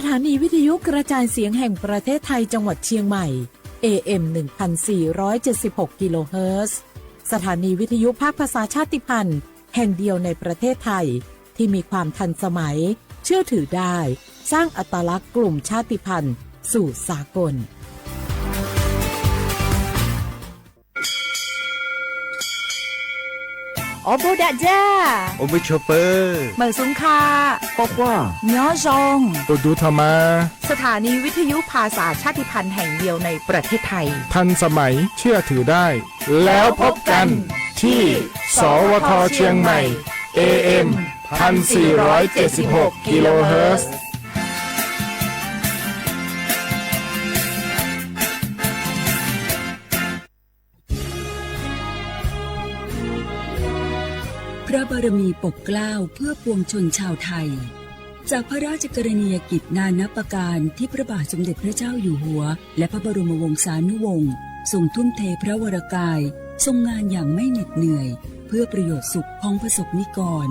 สถานีวิทยุกระจายเสียงแห่งประเทศไทยจังหวัดเชียงใหม่ เอ เอ็ม หนึ่งพันสี่ร้อยเจ็ดสิบหก กิโลเฮิรตซ์ สถานีวิทยุภาคภาษาชาติพันธุ์แห่งเดียวในประเทศไทย ที่มีความทันสมัย เชื่อถือได้ สร้างอัตลักษณ์กลุ่มชาติพันธุ์สู่สากล Ob pug dam ja, ua mej tshua pawg, mawm xub kha, nyob zoo, tus tus tha mas. สถานีวิทยุภาษาชาติพันธุ์แห่งเดียวในประเทศไทย ทันสมัย เชื่อถือได้ แล้วพบกันที่ สวท เชียงใหม่ เอ เอ็ม พันสี่ร้อยเจ็ดสิบหก กิโลเฮิรตซ์ พระบารมีปกเกล้าเพื่อปวงชนชาวไทย จากพระราชกรณียกิจนานับประการที่พระบาทสมเด็จพระเจ้าอยู่หัว และพระบรมวงศานุวงศ์ทรงทุ่มเทพระวรกาย ทรงงานอย่างไม่เหน็ดเหนื่อย เพื่อประโยชน์สุขของประสบนิกร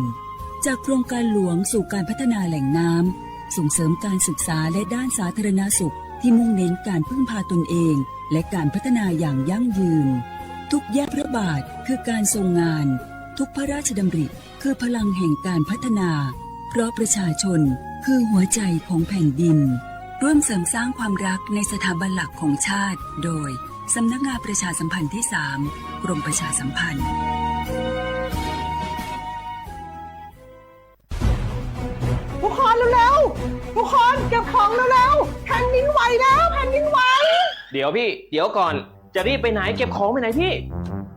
จากโครงการหลวงสู่การพัฒนาแหล่งน้ำ ส่งเสริมการศึกษาและด้านสาธารณสุขที่มุ่งเน้นการพึ่งพาตนเอง และการพัฒนาอย่างยั่งยืน ทุกย่างพระบาทคือการทรงงาน ทุกพระราชดำริคือพลังแห่งการพัฒนา เพราะประชาชนคือหัวใจของแผ่นดิน ร่วมเสริมสร้างความรักในสถาบันหลักของชาติ โดย สำนักงานประชาสัมพันธ์ที่สาม กรมประชาสัมพันธ์ ทุกคนเร็วๆ ทุกคนเก็บของเร็วๆ แผ่นดินไหวแล้ว แผ่นดินไหว เดี๋ยวพี่ เดี๋ยวก่อน จะรีบไปไหน เก็บของไปไหนพี่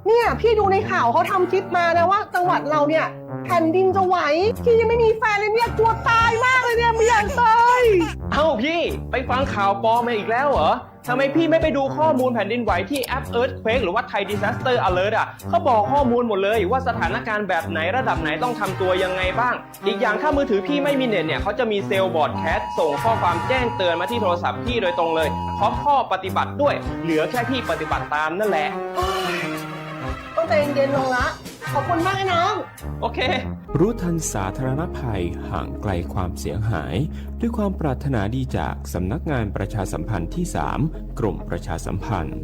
เนี่ย พี่ดูในข่าวเขาทำคลิปมานะว่าจังหวัดเราเนี่ย แผ่นดินจะไหว พี่ยังไม่มีแฟนเลยเนี่ย กลัวตายมากเลยเนี่ย ไม่อยากตาย เอ้าพี่ ไปฟังข่าวปลอมมาอีกแล้วเหรอ ทำไมพี่ไม่ไปดูข้อมูลแผ่นดินไหวที่แอป Earthquake หรือว่า Thai Disaster Alert อ่ะ เขาบอกข้อมูลหมดเลยว่าสถานการณ์แบบไหนระดับไหนต้องทำตัวยังไงบ้าง อีกอย่างถ้ามือถือพี่ไม่มีเน็ตเนี่ย เขาจะมีเซลล์ broadcast ส่งข้อความแจ้งเตือนมาที่โทรศัพท์พี่โดยตรงเลย พร้อมข้อปฏิบัติด้วย เหลือแค่พี่ปฏิบัติตามนั่นแหละ ต้องใจเย็นๆ ลงละ ขอบคุณมากนะน้อง โอเค รู้ทันสาธารณภัย ห่างไกลความเสียหาย ด้วยความปรารถนาดีจากสำนักงานประชาสัมพันธ์ที่สาม กรมประชาสัมพันธ์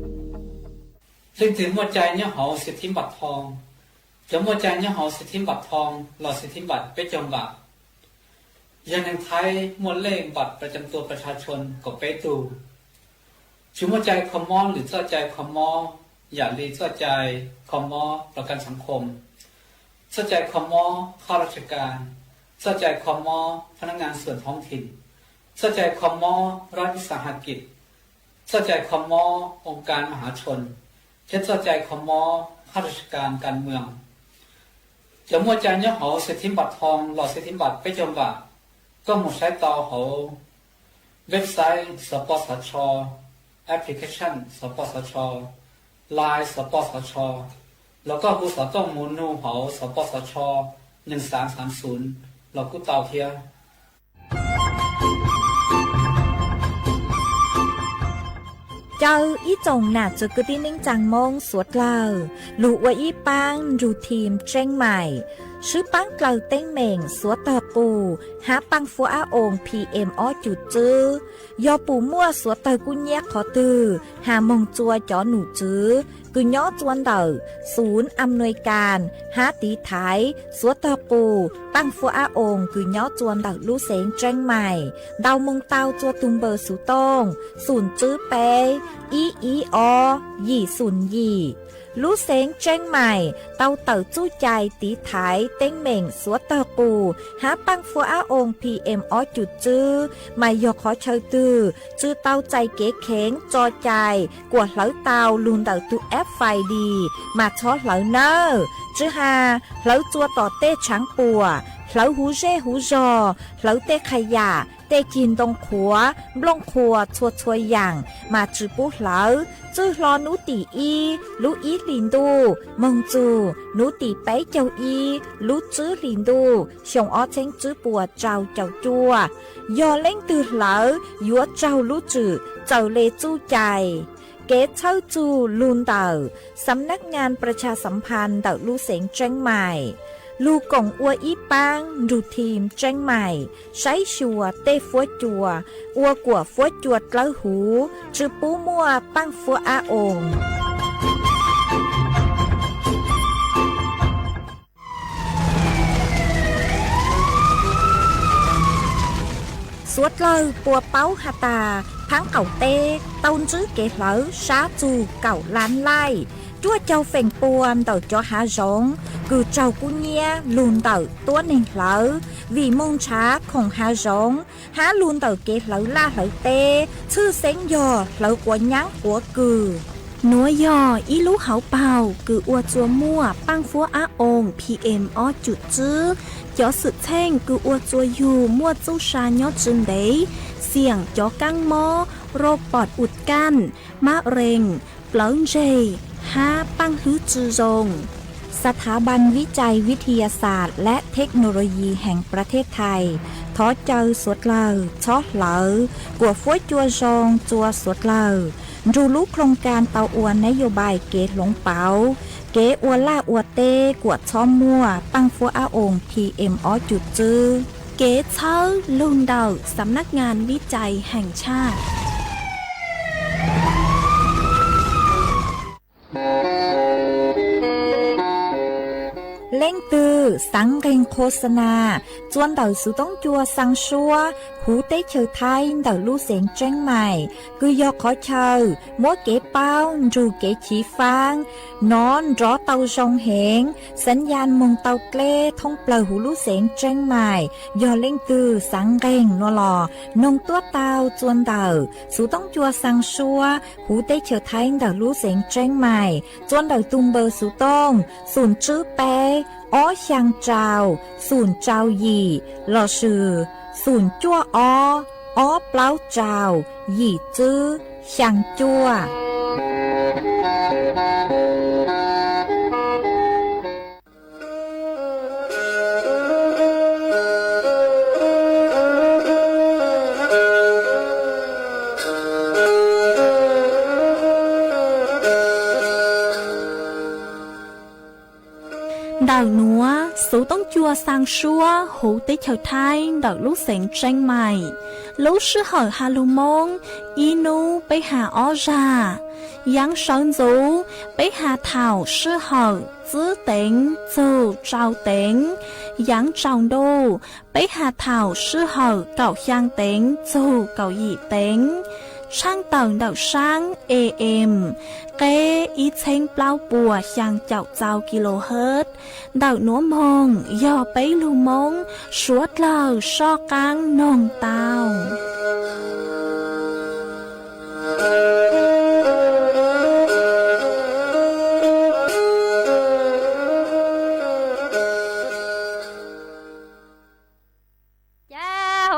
Leej twg muaj cai nyob hauv สิทธิบัตรทอง Cov muaj cai nyob hauv สิทธิบัตรทอง los สิทธิบัตร peb caug npam, yog neeg Thaib muaj lej npam ประจำตัวประชาชน kaum peb tug. Tsis muaj cai kho mob lwm txoj cai kho mob, yam li txoj cai kho mob ประกันสังคม, txoj cai kho mob ข้าราชการ, txoj cai kho mob พนักงานส่วนท้องถิ่น, txoj cai kho mob รัฐวิสาหกิจ, txoj cai kho mob องค์การมหาชน, thiab txoj cai kho mob ข้าราชการการเมือง. Cov muaj cai nyob hauv สิทธิบัตรทอง los สิทธิบัตร peb caug npam, koj mus saib tau hauv website สปสช, application สปสช, Line สปสช, los koj hu xov tooj mus nug hauv สปสช หนึ่งสามสามศูนย์ los kuj tau thiab. Caw ib tsoom nam txiv kwv tij neej tsaa Moob suav dlawg lug ua ib paab nrug team Tseeb Maim swb paab dlawg teeb meem suav tawg qus hab paaj fuab ab oo PM ob cum txwb. Yog pum muaj suav tawg kub nyab qhov twg has moog tsua cov num tswv kws nyob tsua ntawm xum am nuis kas hab tiv thaiv suav tawg qus paaj fuab ab oo kws nyob tsua ntawm lub xeev Tseeb Maim ntau moog tau tsua tug npawb xuv tooj xum tswb peb ib ib ob yim xum yim. Lub xeev Tseeb Maim tau tawm txuj cai tiv thaiv teeb meem suav tawg qus hab paaj fuab ab oo PM ob cum txwb, mas yog qhov chaw twg tsi tau txais kev kheev tso cai kuas hlawv tau lug ntawm tug app Find Dis mas txhob hlawv nawb. Tsi has hlawv tsua tom tej tshaav puam, hlawv huv zej huv zog, hlawv tej qha yam, tej cig ntoo qhuav, nplooj qhuas txhua txhua yaam mas tsi pub hlawv. Txwj hlo nub tim ib lub ib hlis ntuj moog txug nub tim peb caug ib lub tswb hlis ntuj xyoo ob txheeb tswb puas rau caum cuaj. Yog leej twg hlawv yuav raug lub tswm txawm le txuj cai. Kev txhawb txug lug ntawm Xam Nab Nyaa Pras Tshas Xam Phas ntawm lub xeev Tseeb Maim. Lug koom ua ib paab nrug thim tseeb maim saib xyuas tej fuab cua ua kuam fuab cua dlawb huv, tsi pub muaj paaj fuab ab oos. Suav dlawg puas paub has tas, thaab qaum teb tau ntsib kev hlawv sab txug kaum lab laij, cuaj caug feem pua ntawm cov haav zoov kws raug kub nyiab lug ntawm tuab neeg hlawv, vim moog nrhav khoom haav zoov hab lug ntawm kev hlawv laj hlawv teb, tshwj xeeb yog hlawv quav nyaab quav kws. Nuav yog ib lub hauv paug kws ua txua muaj paaj fuab ab oos P M ob cum tswb. Cov xwm txheej kws ua txua yug muaj txuj sa nyob tsi ntev, xiam cov kaab mob, roj pom ua kaj, mab rees, plawv ntseg, hab paaj hwb tsi zoo. Xav thav Ban Vib Cai Vij Thia Xas lab Thej Nau Lo Yis heev Pov Thej Thais thov caw suav dlawg txhob hlawv, kuam fuab cua zoo txua suav dlawg. Nrug lub khloos kas tau ua nab yos npais kev hloov pauv, kev ua laj ua teb kuam txhob muaj paaj fuab ab oos P M ob cum tswb. Kev txhawb lug ntawm Xam Naj Ngas Vib Cai Heem Tshaj. Leej twg xaav nqeeg qho xa nas txua ntawm xuv toob cua xaa suab huv teb chaws Thaib ntawm lub xeev Tseeb Maim, kws yog qhov chaw muab kev paub nrug kev chiv faab nov nrov tau zoo heev, xaav yaj moog tau dleb thoob plawg huv lub xeev Tseeb Maim. Yog leej twg xaav nqeeg nuav los noog tuab tau txua ntawm xuv toob cua xaa suab huv teb chaws Thaib ntawm lub xeev Tseeb Maim, txua ntawm tug npawb xuv tooj xum tswb peb ob xyaa rau xum rau yim lossis xum cuaj ob ob plaub rau yim tswb xyaa cuaj. Ntawm nuav xuv toob cua xaa suab huv teb chaws Thaib ntawm lub xeev Tseeb Maim, lub sij hawm has lug Moob ib nub peb has ob zag. Yaav sawv ntxuv peb has thaum sij hawm tsib teev txug rau teev. Yaav tsaus ntuj peb has thaum sij hawm kaum xyaa teev txug kaum yim teev. Tshaaj tawm ntawm saab A M qeb ib txheeb plaub puas xyaa caum txau kilohertz. Ntawm nuav moog yog peb lug Moob suav dlawg soj qaab noog tau. Cas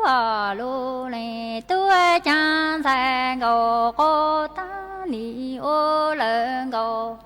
hov lug leej tub caag ntxhais nkaus quas taag nim ua lawm nkaus.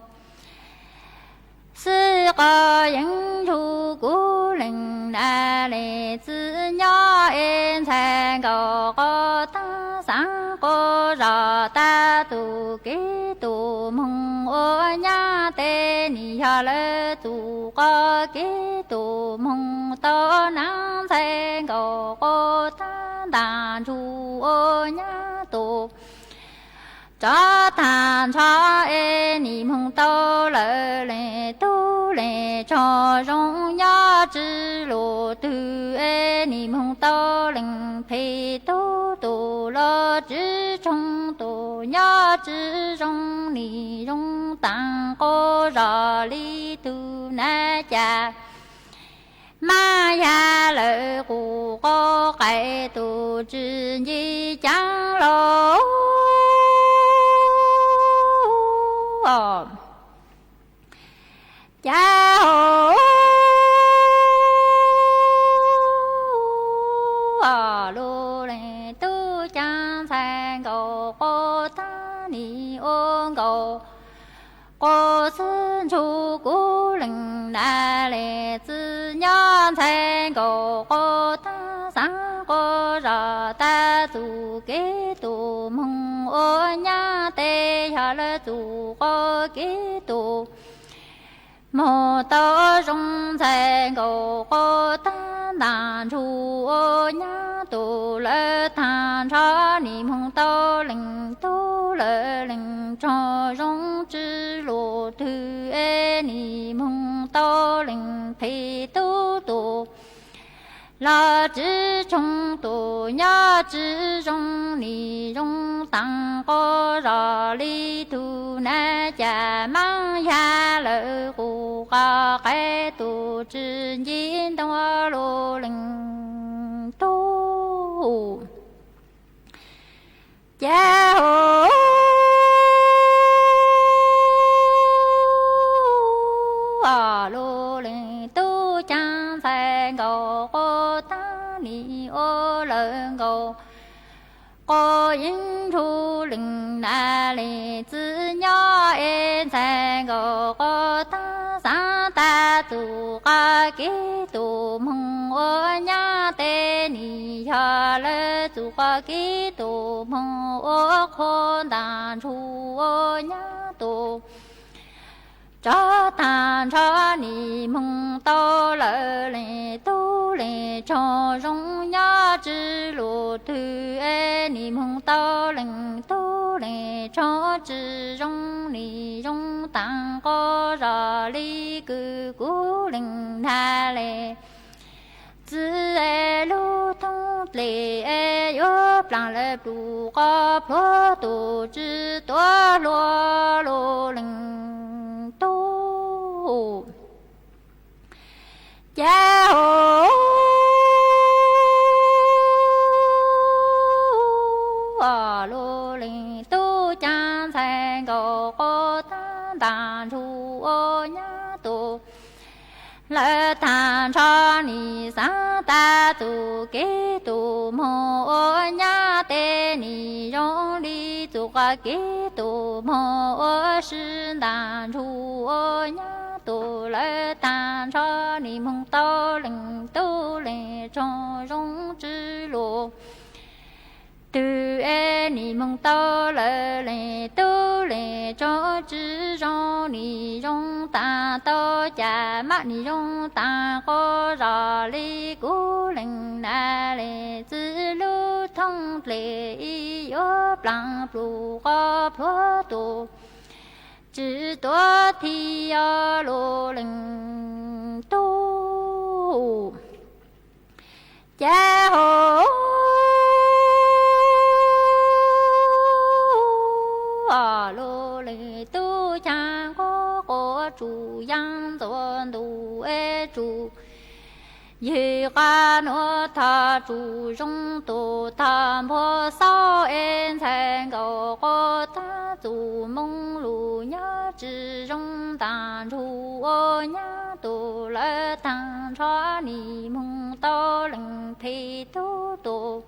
Xib qos yeej nrug kuv leej na le txwv nyob es ntxhais nkaus quas taag xaav quas zog tag tus kev tus moog ua nyab teb nim yog lawv txug quas kev tus moog tau naab ntxhais nkaus quas taag ntaag nrug ua nyab tus. Tsov tag nrho es nim moog tau lawm leej tub leej tsog zoo nyob tsi lug twg es nim moog tau leej phem tub tus los tsi tshoov tus nyob tsi zoo nim zoo taag quas zog li tug na cas. Maj yag lawm qus quas qaim tus tsi nce caag los. Cas hov lug leej tub caag ntxhais nkaus quas taag nim ua nkaus. Quas xib nrug kuv leej na le txwv nyob ntxhais nkaus quas taag xaav quas zog tag tus kev tus moog ua nyab teb yog lawv txuas qhov kev tus moog tau zoo ntxhais nkaus qhov taag ntaag ntsug ua nyab tus lawv taag nrho nim moog tau leej tub lawv leej tsoom zoo tsi lug twg es nim moog tau leej phem tub tus los tsi tshoov tus nyob tsi zoo nim zoo taag quas zog li tug nab cas maab yag lawv qus qhov qaib tus tsi nci ntoo lug leej tub. Ces hu lug leej tub caag ntxhais nkaus quas taag nim ua lawv nkaus quas yeeb nrug leej nam leej txiv nyob es ntxhais nkaus quas taag xaav tas txuas qhov kev tus moog ua nyab tes nim yog lawv txuas qhov kev tus moog ua qhov ntaag ntsug ua nyab tus tso taag nrho nim moog tau lawv leej tub leej tsoom zoo nyob tsi lug twg es nim moog tau leej tub leej tsoom tsi zoo nim zoo taag quas zog li kws kuv leej nam leej txiv lub thoob dlej yuav plaag lawv plhu quas plhuav tus tsi tuav hlua lug leej tub. Ces hu lug leej tub caag ntxhais nkaus quas taag ntaag ntsug ua nyab tus lawv taag nrho nim xaav tas txuas kev tus moog ua nyab tes nim zoo li txuas qhov kev tus moog ua si ntaag ntsug ua nyab tus lawv taag nrho nim moog tau leej tub leej tsoom zoo tsi lug twg es nim moog tau lawv leej tub leej tsoom tsi zoo nim zoo taag tau cas mab nim zoo taag quas zog li kuv leej nam leej txiv lub thoob dlej yuav plaag plhu quas plhuav tus tsi tuav thi lug leej tub. Ces hu lug leej tub caag quas quas tsum yaaj ntxuav ntuj es tsum ywg qab nuav thov tsum zoo tus thov npua xauj es ntxhais nkaus quas taag txuas moog lug nyob tsi zoo ntaag ntsug ua nyab tus lawv taag nrho nim moog tau leej phem tub tus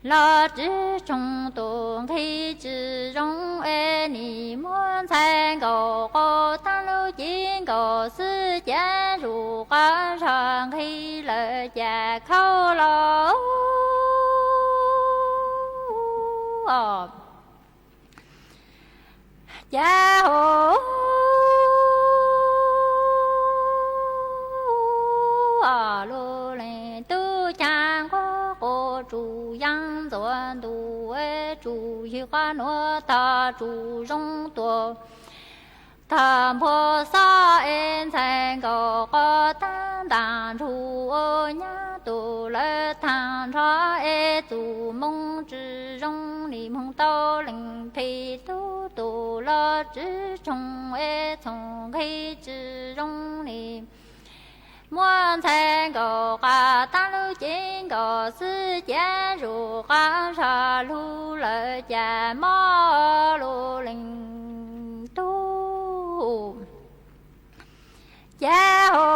los tsi tshoov tus nqhis tsi zoo es nim muab ntxhais nkaus quas taag lub cev nkaus xwb ces zuj qab zog nqhis lawm cas khauj los ces hu lug leej tub caag quas quas tsum yaaj ntxuav ntuj es tsum ywg qab nuav thov tsum zoo tus thov npua xauj es ntxhais nkaus quas taag ntaag ntsug ua nyab tus lawv taag nrho es txuas moog tsi zoo nim moog tau leej phem tub tus los tsi tshoov es txhoov nqhis tsi zoo nim muab ntxhais nkaus quas taag lub cev nkaus xwb ces zuj qab zog lug lawm cas mob lug leej tub. Ces hu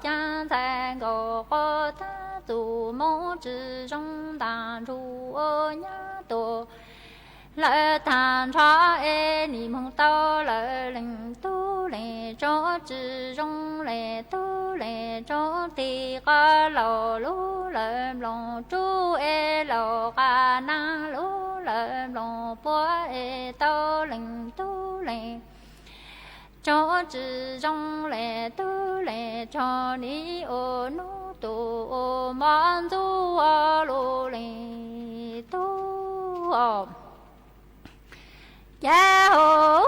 caag ntxhais nkaus quas taag txuas moog tsi zoo ntaag ntsug ua nyab tus lawv taag nrho es nim moog tau lawv leej tub leej tsoom tsi zoo leej tub leej tsoom tig qab laug lug lawv mloog tsuj es laus qas naag lub lawv mloog puab es tau leej tub leej tsob tsi zoo leej tub leej tsob nim ua nub tus ua mov ntxuv ua lub leej tub. Cav hauv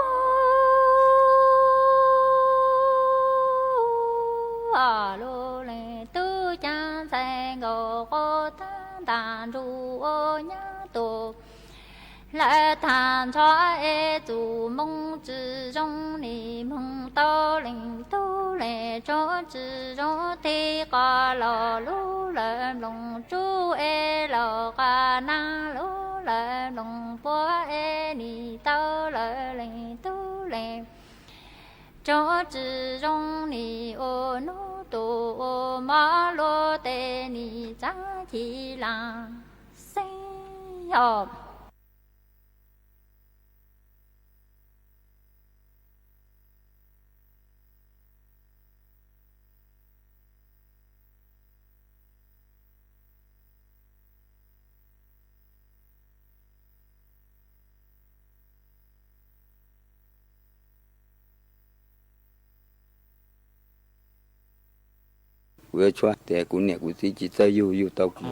lub leej tub cav ntxhais nkaus quas tag ntaag nruj ua nyab tus lawv tag nrho es txuj moo tsi zoo nim moog tau leej tub leej tsob tsi zoo tig qos los lub lawv mloog tsuj es laus qas naag lub lawv mloog puab es nim tau lawv leej tub leej tsob tsi zoo nim ua nub tus ua mov luag tes nim txav ci laag xeeb os. Kuv yuav tshuab tias kuv niam kuv txiv tsis txawj yug, yug tau kuv.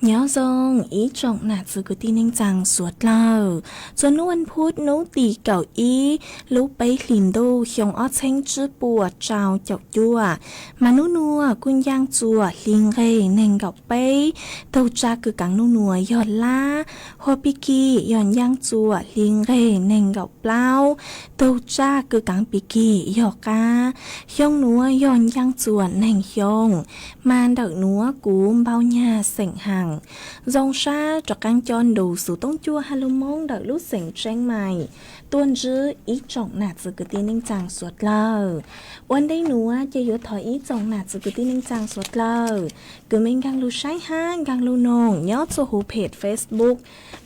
Nyob Nyob zoo ib tsoom nam txiv kwv tij neej tsaa suav dlawg, txuas hnub vas phuv hnub tim kaum ib lub peb hlis ntuj xyoo ob txheeb tsib puas rau caum cuaj, mas nub nuav kuj ncaaj txuas hli nqeg neeg nkaum peb, tug tsa kws kaav nub nuav yog lab, hua pig kig yog ncaaj txuas hli nqeg neeg nkaum plaub, tug tsa kws kaav pig kig yog qab. Xyoo nuav yog ncaaj txuas neeg xyoo, mas ntawm nuav kuv npau nyag xeem haam. Zoo sab rov qaab coj nrug xuv toob cuaj ha lug Moob ntawm lub xeem Tseeb Mais tuaj ntsib ib tsoom nam txiv kwv tij neej tsaa suav dlawg. Ua ntej nuav ces yuav thov ib tsoom nam txiv kwv tij neej tsaa suav dlawg kws mej nkaag lug saib hab nkaag lug noog nyob txhua huv phem Facebook,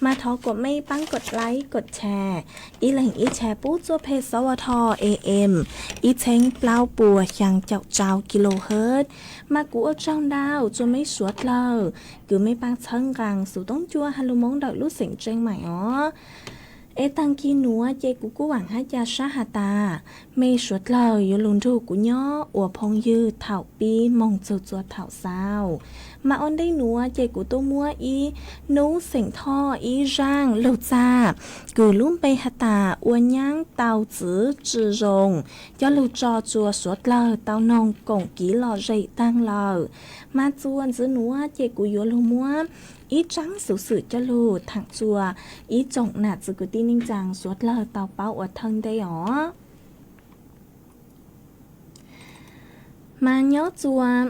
mas thov kuas mej paab kod like kod share, ib leeg ib share pub txuj peg xov ua tho am ib txheeb plaub puas xyaa caum rau kilohertz. Mas kuv ua tsaug ntau txuas mej suav dlawg kws mej paab txhawb nqaa xuv toob cuaj ha lug Moob ntawm lub xeem Tseeb Mais os. Es taag kig nuav ces kuv kuj vaam hab ca sab has tas mej suav dlawg yuav lug nrug kuv nyob ua phooj ywg thaum pib moog txug txuas thaum xaus. Mas ua ntej nuav ces kuv tuaj muab ib nub xeem Thoj ib zaaj lug txag kws lub npe has tas ua nyaab tau txwv tsi zoo coj lug tso txuas suav dlawg tau noog koom kiv lom zem taag lawm. Mas txuas ntxiv nuav ces kuv yuav lug muab ib tsaab xuv xwm coj lug thaam txuas ib tsoom nam txiv kwv tij neej tsaa suav dlawg tau paub ua thawj ntej os. Mas nyob txuas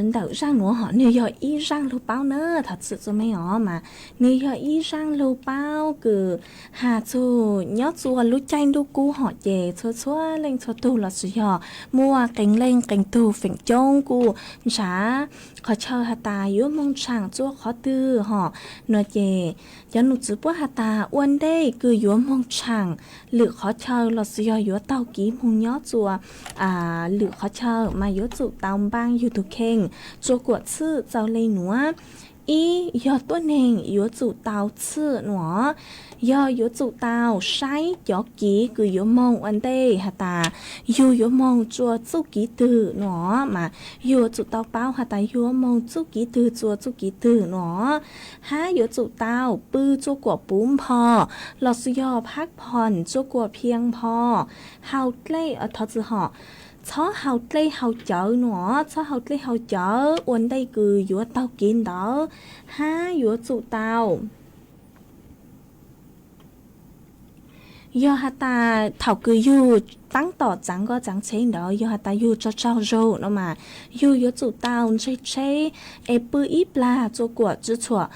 ntawm zaaj nuav hom nwg yog ib zaaj lug paub na, thov txim txuas mej os, mas nwg yog ib zaaj lug paub kws has txug nyob txuas lub caij ntuj kub hom ces txhua txhua leej txhua tug lossis yog muaj qee leej qee tug feem coob kuj ntshaw qhov chaw has tas yuav moog tshaam txuas qhov twg hom. Nuav ces cov num txwv puab has tas ua ntej kws yuav moog tshaam lwm qhov chaw lossis yog yuav taug kiv moog nyob txuas lwm qhov chaw mas yuav tsum tau npaaj yug tug kheej txuas kuam txhij txaus le nuav. Ib, yog tuab neeg yuav tsum tau txhij nuav, yog yuav tsum tau saib cov kiv kws yuav moog ua ntej has tas yug yuav moog txuas txuj kiv twg nuav, mas yug yuav tsum tau paub has tas yug yuav moog txuj kiv twg txuas txuj kiv twg nuav, hab yuav tsum tau pw txuas kuam puv npo lossis yog phab phom txuas kuam phiaj npo, haus dlej, thov txim hom, txhob haus dlej haus cawv nuav, txhob haus dlej haus cawv ua ntej kws yuav taug kiv ntawd, hab yuav tsum tau yog has tas thaum kws yug taab tom txaav nkoj txaav tsheb ntawd yog has tas yug tsaug tsaug zug no mas yug yuav tsum tau ntseg tsheb es pw ib plag txuas kuam tsi txhuam,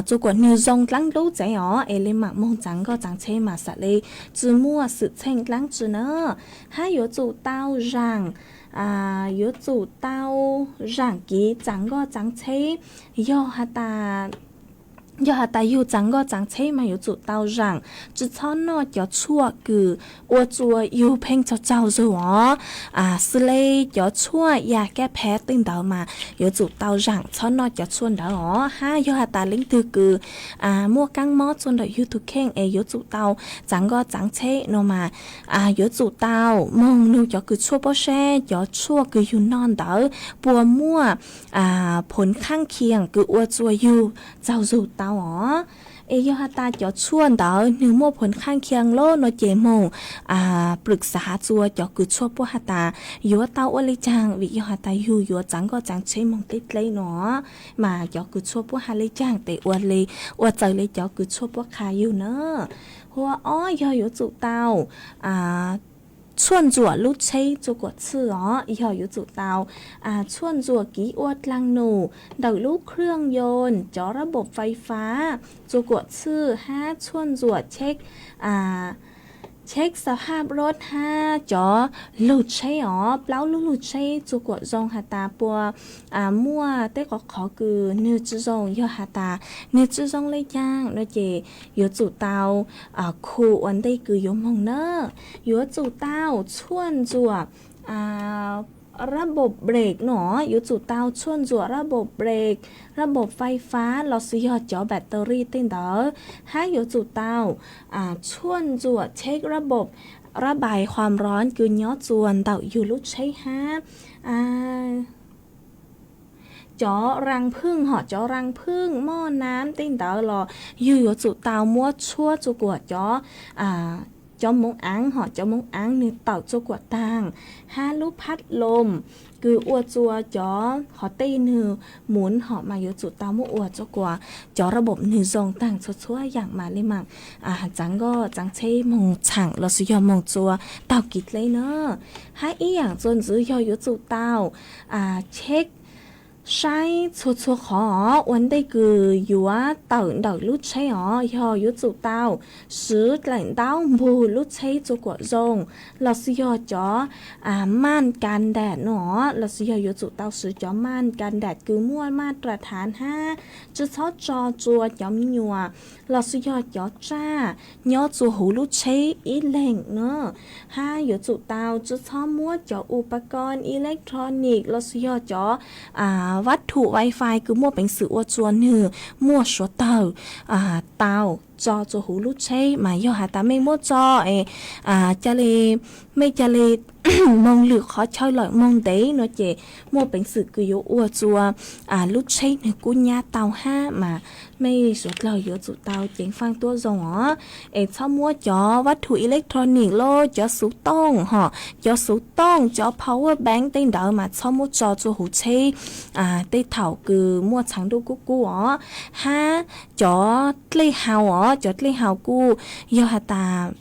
txuas kuam nwg zoo dlaab dlub txev os es le maam moog txaav nkoj txaav tsheb mas xam le tsi muaj xwm txheej dlaab tsi na. Hab yuav tsum tau zaam, yuav tsum tau zaam kiv txaav nkoj txaav tsheb. Yog has tas, yog has tas yug txaav nkoj txaav tsheb mas yuav tsum tau zaam, tsi txhob noj cov tshuaj kws ua txuas yug pheej tsaug tsaug zug os, xws le cov tshuaj ya kab phav tej ntawd mas yuav tsum tau zaam txhob noj cov tshuaj ntawd os. Hab yog has tas leej twg kws muaj kaab mob txuas ntawm yug tug kheej es yuav tsum tau txaav nkoj txaav tsheb no mas yuav tsum tau moog nug cov kws tshuaj puab seb cov tshuaj kws yug noj ntawd puas muaj phoov khaaj khiam kws ua txuas yug tsaug zug tau os. Es yog has tas cov tshuaj ntawd nwg muaj phoov khaaj khiam lawm no ces moog plwm xav txuas cov kws tshuaj puab has tas yuav tau ua le caag vim yog has tas yug yuav txaav nkoj txaav tsheb moog teb dleb no mas cov kws tshuaj puab has le caag tes ua le, ua txawm le cov kws tshuaj puab qha yug na. Hua ob yog yuav tsum tau tshuaj ntxuam lub tsheb txuas kuam txhij os, yog yuav tsum tau tshuaj ntxuam kiv ua dlaag num ntawm lub khwj yoos cov rab npaum fais fab txuas kuam txhij hab tshuaj ntxuam cheb, cheb xab hab roj hab cov lug tsheb os, plaub lub lug tsheb txuas kuam zoo has tas puas muaj tej qhov qhov kws nwg tsi zoo, yog has tas nwg tsi zoo le caag no ces yuav tsum tau khu ua ntej kws yuav moog na. Yuav tsum tau tshuaj ntxuam rab npaum brake no, yuav tsum tau tshuaj ntxuam rab npaum brake, rab npaum fais fab lossis yog cov battery tej ntawd, hab yuav tsum tau tshuaj ntxuam cheb rab npaum, rab npais khuam nrov kws nyob txuas ntawm yug lub tsheb hab. cov ras phwj hom cov ras phwj moj nam tej ntawd los yug yuav tsum tau muab tshuab tsua kuam cov cov moov aav hom cov moov aav nwg tawm tsua kuam taag, hab lub phab loom kws ua tsua cov hov tej nwg mus hom mas yuav tsum tau muab ua tsua kuam cov rab npoom nwg zoo taag txhua txhua yaam mas le maam txaav nkoj txaav tsheb moog txhaam lossis yog moog tsua taug kis dleb na. Hab ib yaam tsua ntxiv yog yuav tsum tau tsheb saib txhua txhua qhov ua ntej kws yuav tawm ntawm lub tsheb os, yog yuav tsum tau swv dlaim ntaub npug lub tsheb tsua kuam zoo, lossis yog cov maaj ka ntam no, lossis yog yuav tsum tau swv cov maaj ka ntam kws muaj maaj ras thav hab tsi txhob tso tsua cov me nyuam lossis yog cov tsaj nyob tsua huv lub tsheb ib leeg na. Hab yuav tsum tau tsi txhob muab cov u pa ko electronic lossis yog cov vab thum wifi kws muaj peev xwm ua tsua nwg muaj suav dlawg tau tso tsua huv lub tsheb mas yog has tas mej muab tso es ca le mej ca le moog lwm qhov chaw lawm moog ntev no ces muaj peev xwm kws yuav ua tsua lub tsheb nwg kub nyab tau hab mas mej suav dlawg yuav tsum tau ceev faaj tuab zoo os. Es txhob muab cov vab thum electronic los cov xuv tooj hom cov xuv tooj cov power bank tej ntawd mas txhob muab tso tsua huv tsheb tej thaum kws muaj txhaav ntuj kub kub os. Hab cov dlej haus os, cov dlej haus kuj yog has tas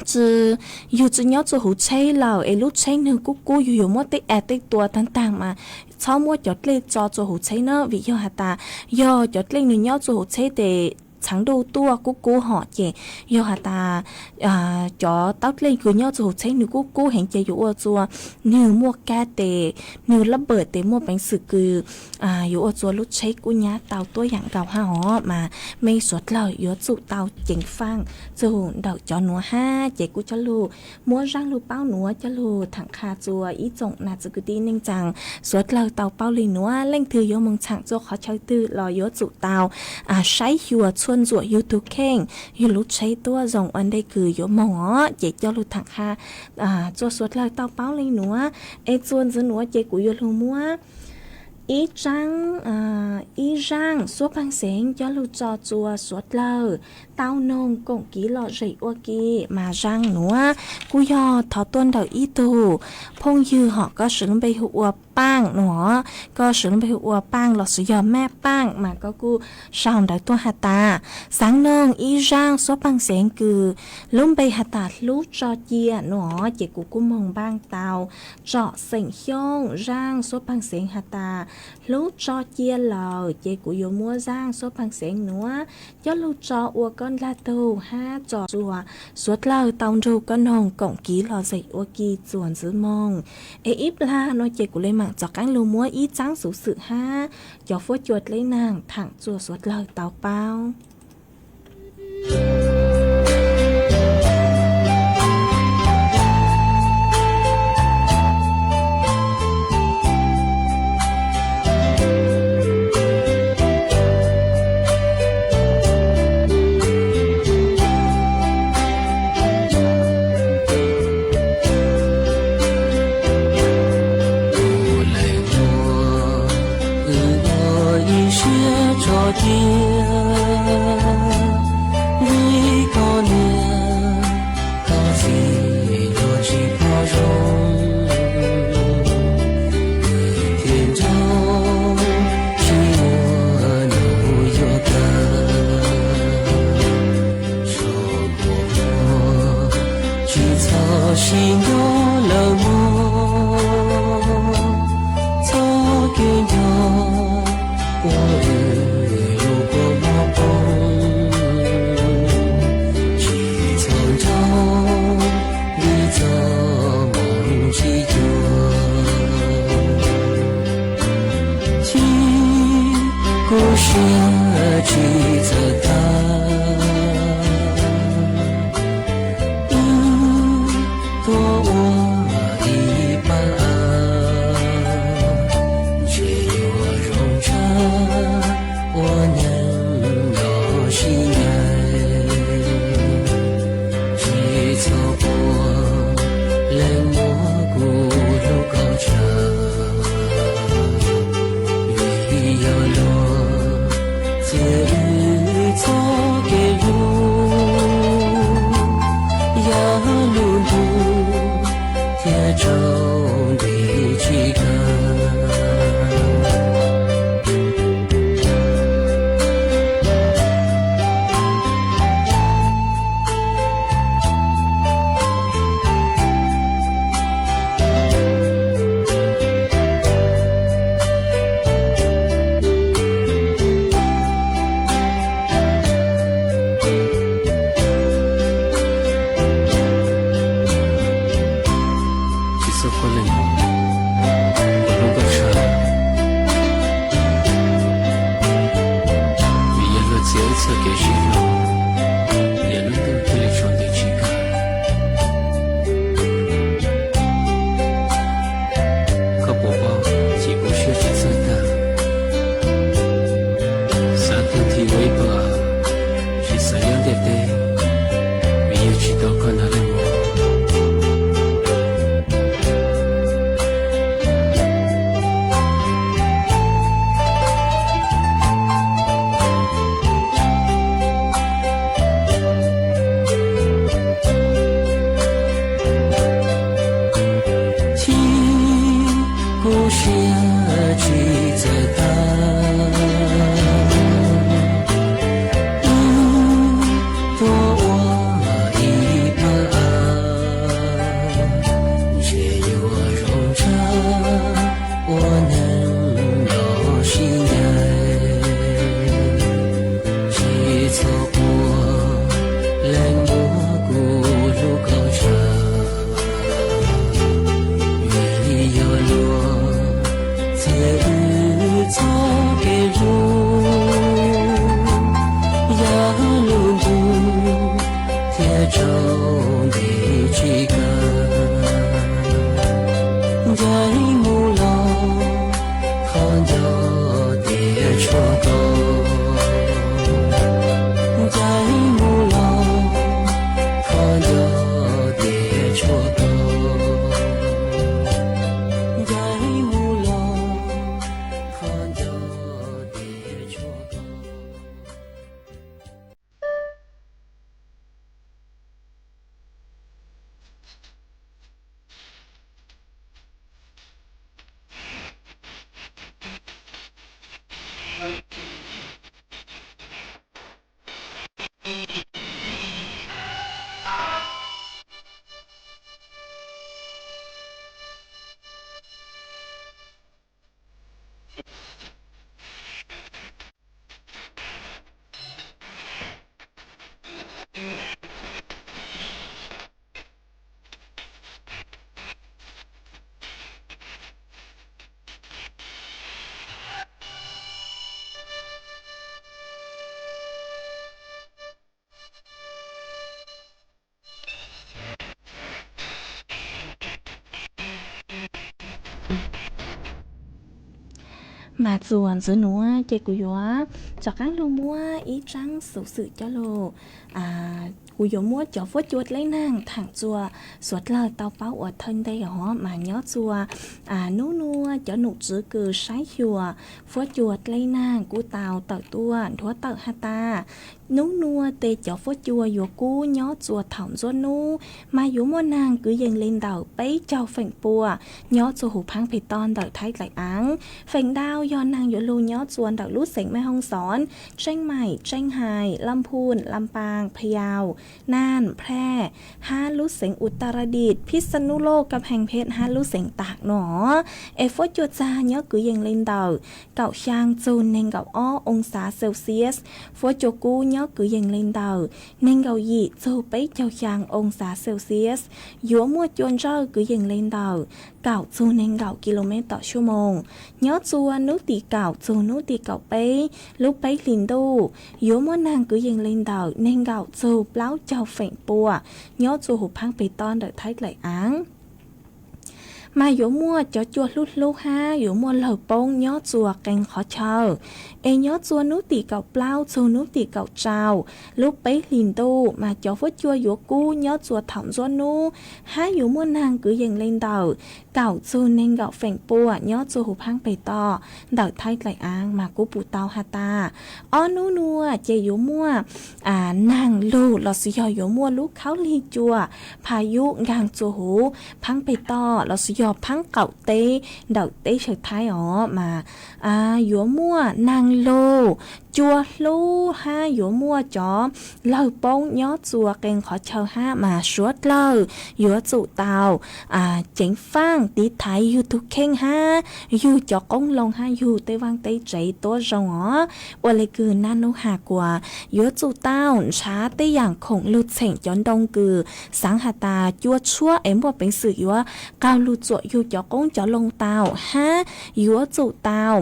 tsi, yug tsi nyob tsua huv tsheb lawm es lub tsheb nwg kub kub yug yuav muab tej av tej tua taag taag mas txhob muab cov dlej tso tsua huv tsheb na, vim yog has tas yog cov dlej nwg nyob tsua huv tsheb tes txhaav ntuj tuaj kub kub hom ces yog has tas cov taub dlej kws nyob tsua huv tsheb nwg kub kub heev ces yuav ua tsua nwg muaj kab tes nwg lab pawm tes muaj peev xwm kws yuav ua tsua lub tsheb kub nyab tau tuab yaam nkaus hab os mas mej suav dlawg yuav tsum tau ceev faaj txug ntawm cov nuav hab ces kuv coj lug muab zaaj lug paub nuav coj lug thaam qha tsua ib tsoom nam txiv kwv tij neej tsaa suav dlawg tau paub le nuav. Leej twg yuav moog txhaam tsua qhov chaw twg los yuav tsum tau saib xyuas txhua ntsuam yug tug kheej yug lub tsheb tuab zoo ua ntej kws yuav moog os ces coj lug thaam qha tsua suav dlawg tau paub le nuav. Es tsua ntxiv nuav ces kuv yuav lug muab ib zaaj, ib zaaj xuab paag xeev coj lug tso tsua suav dlawg tau noog koom kiv lom zem ua ke mas zaaj nuav kuj yog thov tuaj ntawm ib tug phooj ywg hom koj swv lub npe hu ua Paaj nuav, koj swv lub npe hu ua Paaj lossis yog Maj Paaj mas koj kuj sau ntawv tuaj has tas xaav noog ib zaaj xuab paag xeev kws lub npe has tas hlub tso cia nuav ces kuv kuj moog npaaj tau tsom xeem Xyooj zaaj xuab paag xeev has tas hlub tso cia lawm ces kuv yuav muab zaaj xuab paag xeev nuav coj lug tso ua koj ndlag tug hab tso tsua suav dlawg tau nrug koj noog koom kiv lom zem ua ke txuas ntxiv moog. Es ib plag nuav ces kuv le maam tov qaab lug muab ib tsaab xuv xwm hab cov fuab cua dleb naag thaam tsua suav dlawg tau paub. Ua ib siab tso cia vim koj niam koj txiv yuav tsis pom zoo, thiaj nrauj tsis muaj nub yuav kawg. Tsis txhob sib nco lawm mog, txoj kev nco ua wb lub kua muag poob. Tsis txhob nrauj vim txoj moo tsis cuag, thiab kuv siab tsis txawj tag. Wb tuaj ua ib pab av, ntshe yuav zoo tshaj ua neeg los sib ncaim. Tsis txhob quaj leej muab kuv hlub kom tsawg, vim Koj leej, kuv hlub koj tshaj, vim yog luag txiav wb txoj kev sib hlub, niaj hnub ntuj thiaj li tsaus nti tsis kawg. Koj puas paub, chim kuv siab tsis txawj tag, xav tag nthi ua ib pawg av, tsis xav nyob ntiaj teb, vim yog tsis tau koj hnov leej muam. Chim kuv siab tsis txawj tag, wb tuaj ua ib pawg av, ntshe yuav zoo tshaj ua neeg los sib ncaim. Tsis txhob ua leej muam, kuv hlub koj tshaj, vim yog luag txiav wb txoj kev hlub, yog lub ntuj thiaj tsaus nti tsis kawg. Ncaim mus los thov nco tias tshuav koj, ncaim mus los thov nco tias tshuav koj, ncaim mus los thov nco tias tshuav koj. Mas txuas ntxiv nuav ces kuv yuav rov qaab lug muab ib tsaab xuv xwm coj lug, kuv yuav muab cov fuab cua dleb naag thaam txuas suav dlawg tau paub ua thawj ntej os. Mas nyob txuas nub nuav cov nom tswv kws saib xyuas fuab cua dleb naag kuj tau tawm tuaj nthuav tawm has tas, nub nuav tes cov fuab cua yuav kub nyob txuas thaum ntxuav nub mas yuav muaj naag kwv yees le ntawm peb caug feem pua nyob txuas huv phaab peg toj ntawm Thaib dlaim aav. Feem ntau yog naag yuav lug nyob txuas ntawm lub xeev Maj Hoob Xoob, Tseeb Maim, Tseeb Hais, Laj Phuj, Laj Paas, Phaj Yau, Naj, Phraj, hab lub xeev Us Tas Ras Dis, Phij Xa Nub Loj, Kam Pheej Phet hab lub xeev Tam nuav. Es fuab cua txag nyob kwv yees le ntawm kaum xyaa txug neeg nkaum ob oo xav Celsius. Fuab cua kub nyob kwv yees le ntawm neeg nkaum yim txug peb caug xyaa oo xav Celsius. Yuav muaj cua ntsawj kwv yees le ntawm kaum txug neeg nkaum kis lus mev tom xuab moos, nyob txuas nub tim kaum txug nub tim kaum peb lub peb hlis ntuj. Yuav muaj naag kwv yees le ntawm neeg nkaum txug plaub caug feem pua nyob txuas huv phaab peg toj ntawm Thaib dlaim aav. Mas yuav muaj cov cua hlub hlub hab yuav muaj lawg poob nyob txuas qee qhov chaw. Es nyob txuas nub tim kaum plaub txug nub tim kaum rau lub peb hlis ntuj mas cov fuab cua yuav kub nyob txuas thaum ntxuav nub, hab yuav muaj naag kwv yees le ntawm kaum txug neeg nkaum feem pua nyob txuas huv phaab peg toj ntawm Thaib dlaim aav mas kuj pum tau has tas, ob nub nuav ces yuav muaj naag lug lossis yog yuav muaj lub khaub lig cua phaj yub nkaag txuas huv phaab peg toj lossis yog phaab qaum teb ntawm teb chaws Thaib os mas yuav muaj naag lug, cua hlub hab yuav muaj cov lawg poob nyob txuas qee qhov chaw hab mas suav dlawg yuav tsum tau ceev faaj tiv thaiv yug tug kheej hab yug cov qoob loo hab yug tej vaaj tej tsev tuab zoo os. Ua le kws naj nub has kuas yuav tsum tau nrhav tej yaam khoom lug txheem cov ntoo kws xaav has tas cua tshuab es muaj peev xwm yuav qaug lug tuam yug cov qoob cov loo tau hab yuav tsum tau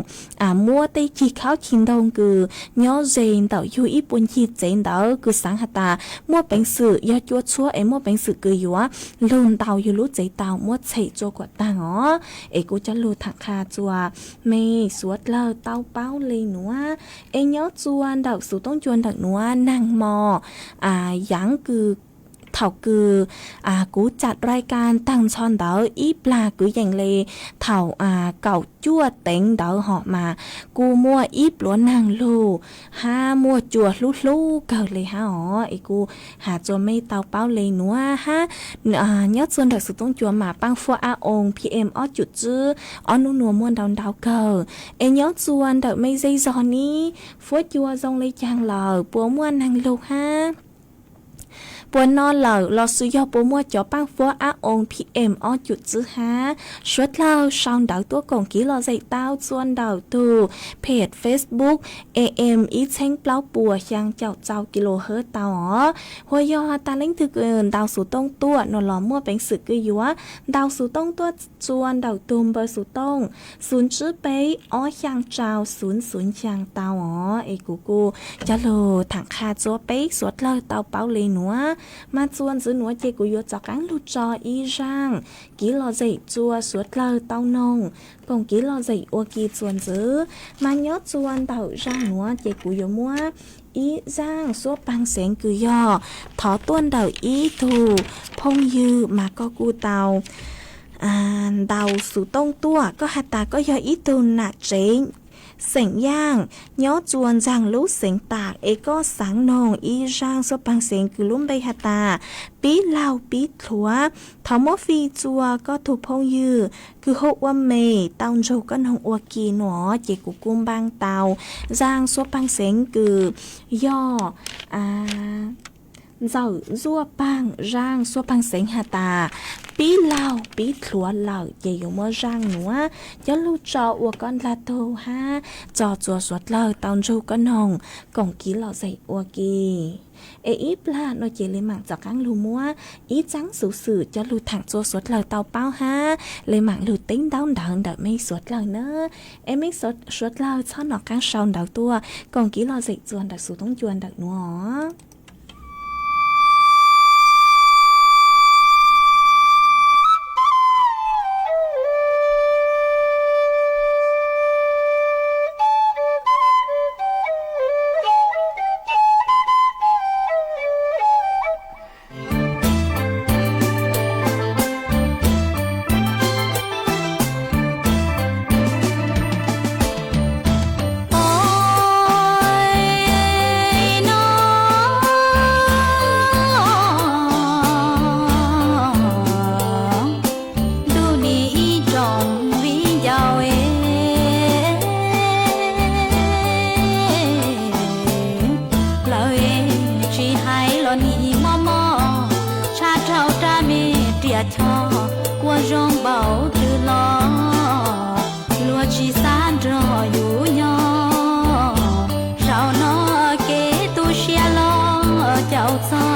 muab tej cig khaub cig ntoog kws nyob ze ntawm yug ib puag ncig tsev ntawd kws xaav has tas muaj peev xwm yog cua tshuab es muaj peev xwm kws yuav lug ntaus yug lub tsev tau muab tshem tsua kuam taag os. Es kuv coj lug thaam qha tsua mej suav dlawg tau paub le nuav. Es nyob tsua ntawm xuv toob cua ntawm nuav, naag mo yaav kws thaum kws kuv tsaam rai kas taag nrho ntawd ib plag kwv yees le thaum kaum cuaj teev ntawd hom mas kuj muaj ib pluav naag lug hab muaj cua hlub hlub kawg le hab os. Es kuv has tsua mej tau paub le nuav hab. Nyob tsua ntawm xuv toob cua mas paab fuab ab oo PM ob cum tswb ob nub nuav muaj ntau ntau kawg. Es nyob tsua ntawm mej zej zog ni, fuab cua zoo le caag lawm, puas muaj naag lug hab puas no lawm, lossis yog puas muaj cov paab fuab ab oo PM ob cum tswb hab? Suav dlawg sau ntawv tuaj koom kev lom zem tau tsua ntawm tug page Facebook AM ib txheeb plaub puas xyaa caum rau kilohertz tau os. Huas yog tas leej twg ntaus xuv tooj tuaj no los muaj peev xwm kws yuav ntaus xuv tooj tuaj tsua ntawm tug npawb xuv tooj xuv tsib peb ob xyaa rau xuv xuv xyaa tau os. Es kuv kuj coj lug thaam qha tsua peb suav dlawg tau paub le nuav. Mas tsua ntxiv nuav ces kuv yuav rov qaab lug tso ib zaaj kev lom zem tsua suav dlawg tau noog koom kev lom zem ua ke tsua ntxiv. Mas nyob tsua ntawm zaaj nuav ces kuv yuav muab ib zaaj suab paag xeev kws yog thov tuaj ntawm ib tug phooj ywg mas koj kuj tau ntaus xuv tooj tuaj, koj has tas koj yog ib tug nam tsev xeem Yaaj nyob tsua ntxaag lub xeev Tam, es koj xaav noog ib zaaj suab paag xeev kws lub npe has tas pib laug pib thluav. Thov muab fij tsua koj tug phooj ywg kws hu ua Mem tau ntsug koj noog ua ke nuav ces kuv kuj npaaj tau zaaj suab paag xeev kws yog Ntxawm Ntsuab Paag, zaaj suab paag xeev has tas pib laug pib thluav lawm ces yuav muab zaaj nuav coj lug tso ua koj ntaag tug hab tso tsua suav dlawg tau ntsug koj noog koom kev lom zem ua ke. Es ib plag no ces le maam rov qaab lug muab ib txaab xuv xwm coj lug thaam tsua suav dlawg tau paub hab le maam lug teb ntaub ntawv ntawm mej suav dlawg na. Es mej suav dlawg txhob nov qaab sau ntawv tuaj koom kev lom zem tsua ntawm xuv toob cua ntawm nuav. Ntuj nim ib tsoom viv ncaus, lawv tsis hais los nim mob mob, tshaj rau rab me riam choj ua zoo npaum twg los luag tsis xav nrog yus nyob. Zaum no kev tu siab los caum txog.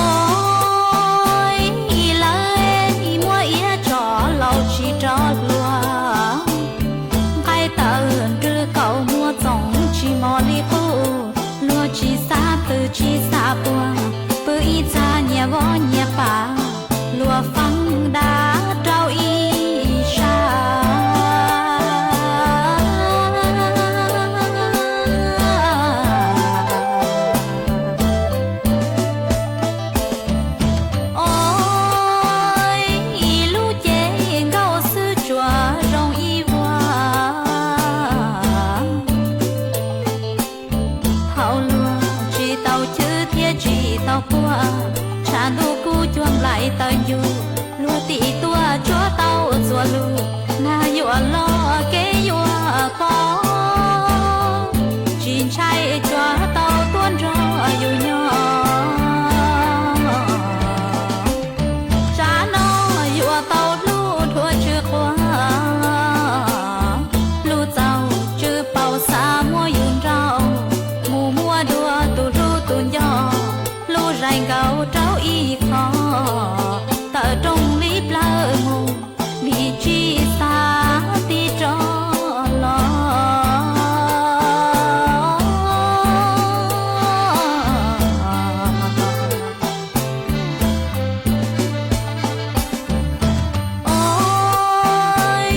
Ua lawv muab iab tso laus tsis rov hlua, nqaij tawm nrwg kaum muag txoov tsis mos li qub, luag tsis xav pw tsis xav puag, pw ib txha nyias voj nyias pas, luag feeb dab rau ib sab. Ua ib lub cev nkauj xwb tsuas zoo ib vuag. Thaum luag tsis tau chwv thiab tsis tau puag, tshav ntuj kub cuag nplaim taws ncuv, luag tim tuaj tsuab tau txuas lug, nag yuam los kev yuam poob, tsis ntshai tsuas tau tuaj nrog yus nyob. Tsam no yuav tau hlub dhuav tsw quag, hlub txaus tsw paus xav muab yus nrauj, mus muaj dua tus hlub tus nco. Daim nkaus rau ib qho, tawm rooj li plawv mus, vim tsis xav tig rov los. Ov,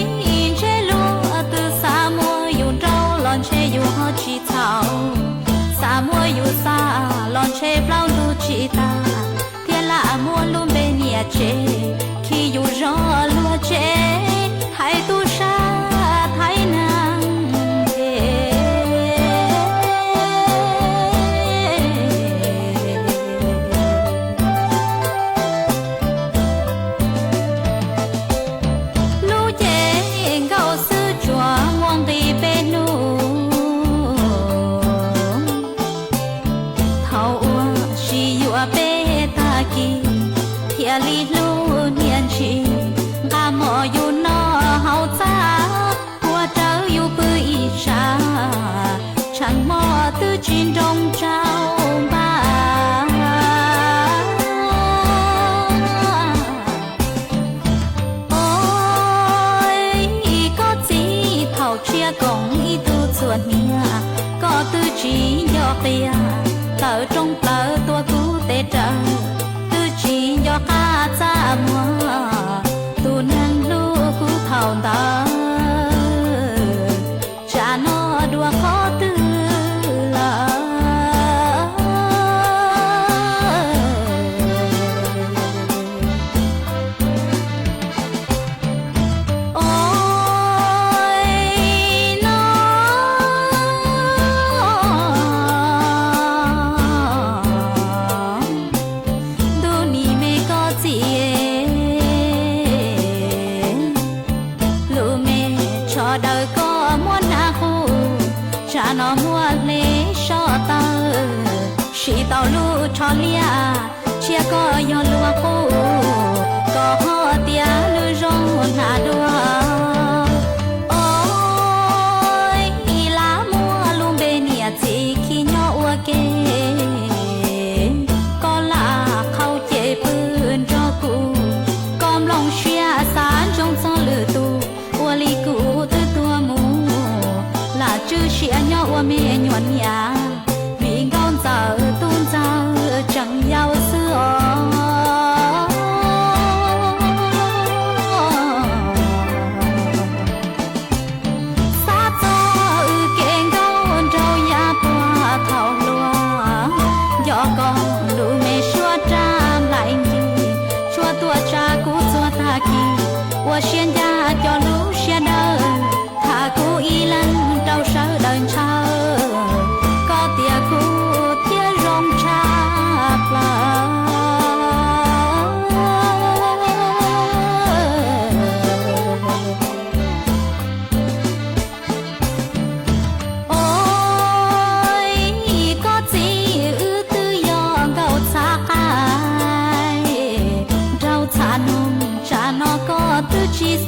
ntshe luag twb xav muab yus nrauj los ntshe yus ho tsis txhaum, xav muab yus xa los ntshe plaub ntug tsis tag, thiab lam muab lub npe niam tsev khi yus zov luag tsev, thaiv tub sab thaiv neeg es. Lub cev nkaus xwb tsuas muaj nqis peb hnub, thaum uas sib yuav peb tag kis, thiaj li hlub niaj ntsis, nqa mov yus noj hauv txaj, ua rau yus pw ib sab, tsheej hmo twb tsis nroo tsau npaj. Ov, koj txiv, thaum tshiab koom ib tug txhuam hniav, koj twb tsis nco qia, tawm rooj plaws tua kuv tes raws, twb tsis nco qab txaj muag, tus neeg hlub kuv thaum ntawd, tsam no dua qhov twg lawm. Ov, no ntuj nim me koj txiv, lub me tsho daws koj muab hnav qus, tsam no muab hle soj tawg, siv tau lub tsho liab, tshiab koj yog luag qub, koj ho tias nws zoo hnav dua. Ov, lam muab lub npe niam txiv khi nyob ua ke, koj lam qhau ces pw nrog kuv, koj nplooj siab xav ntsoov txog lwm tus, ua li kuv twb tuag mus, lam tswj sia nyob ua me nyuam niam, vim nkauj ntxawm tub ntxawg tseem yau xwb os. Xav txog wb kev nkauj nraug yav puag thaum hluas, nco koj lub me suab rab nplaim ncig, suab tuaj tsa kuv txhua tag kis, ua siab ncaj cov lub siab dawb, tham kuv ib leeg rau sawv daws ntshaw, koj tias kuv thiaj zoo tshaj plaws. Ov, koj txiv, wb twb yog nkauj txhav qaib, nraug txhav noog, tsam no koj twb tsis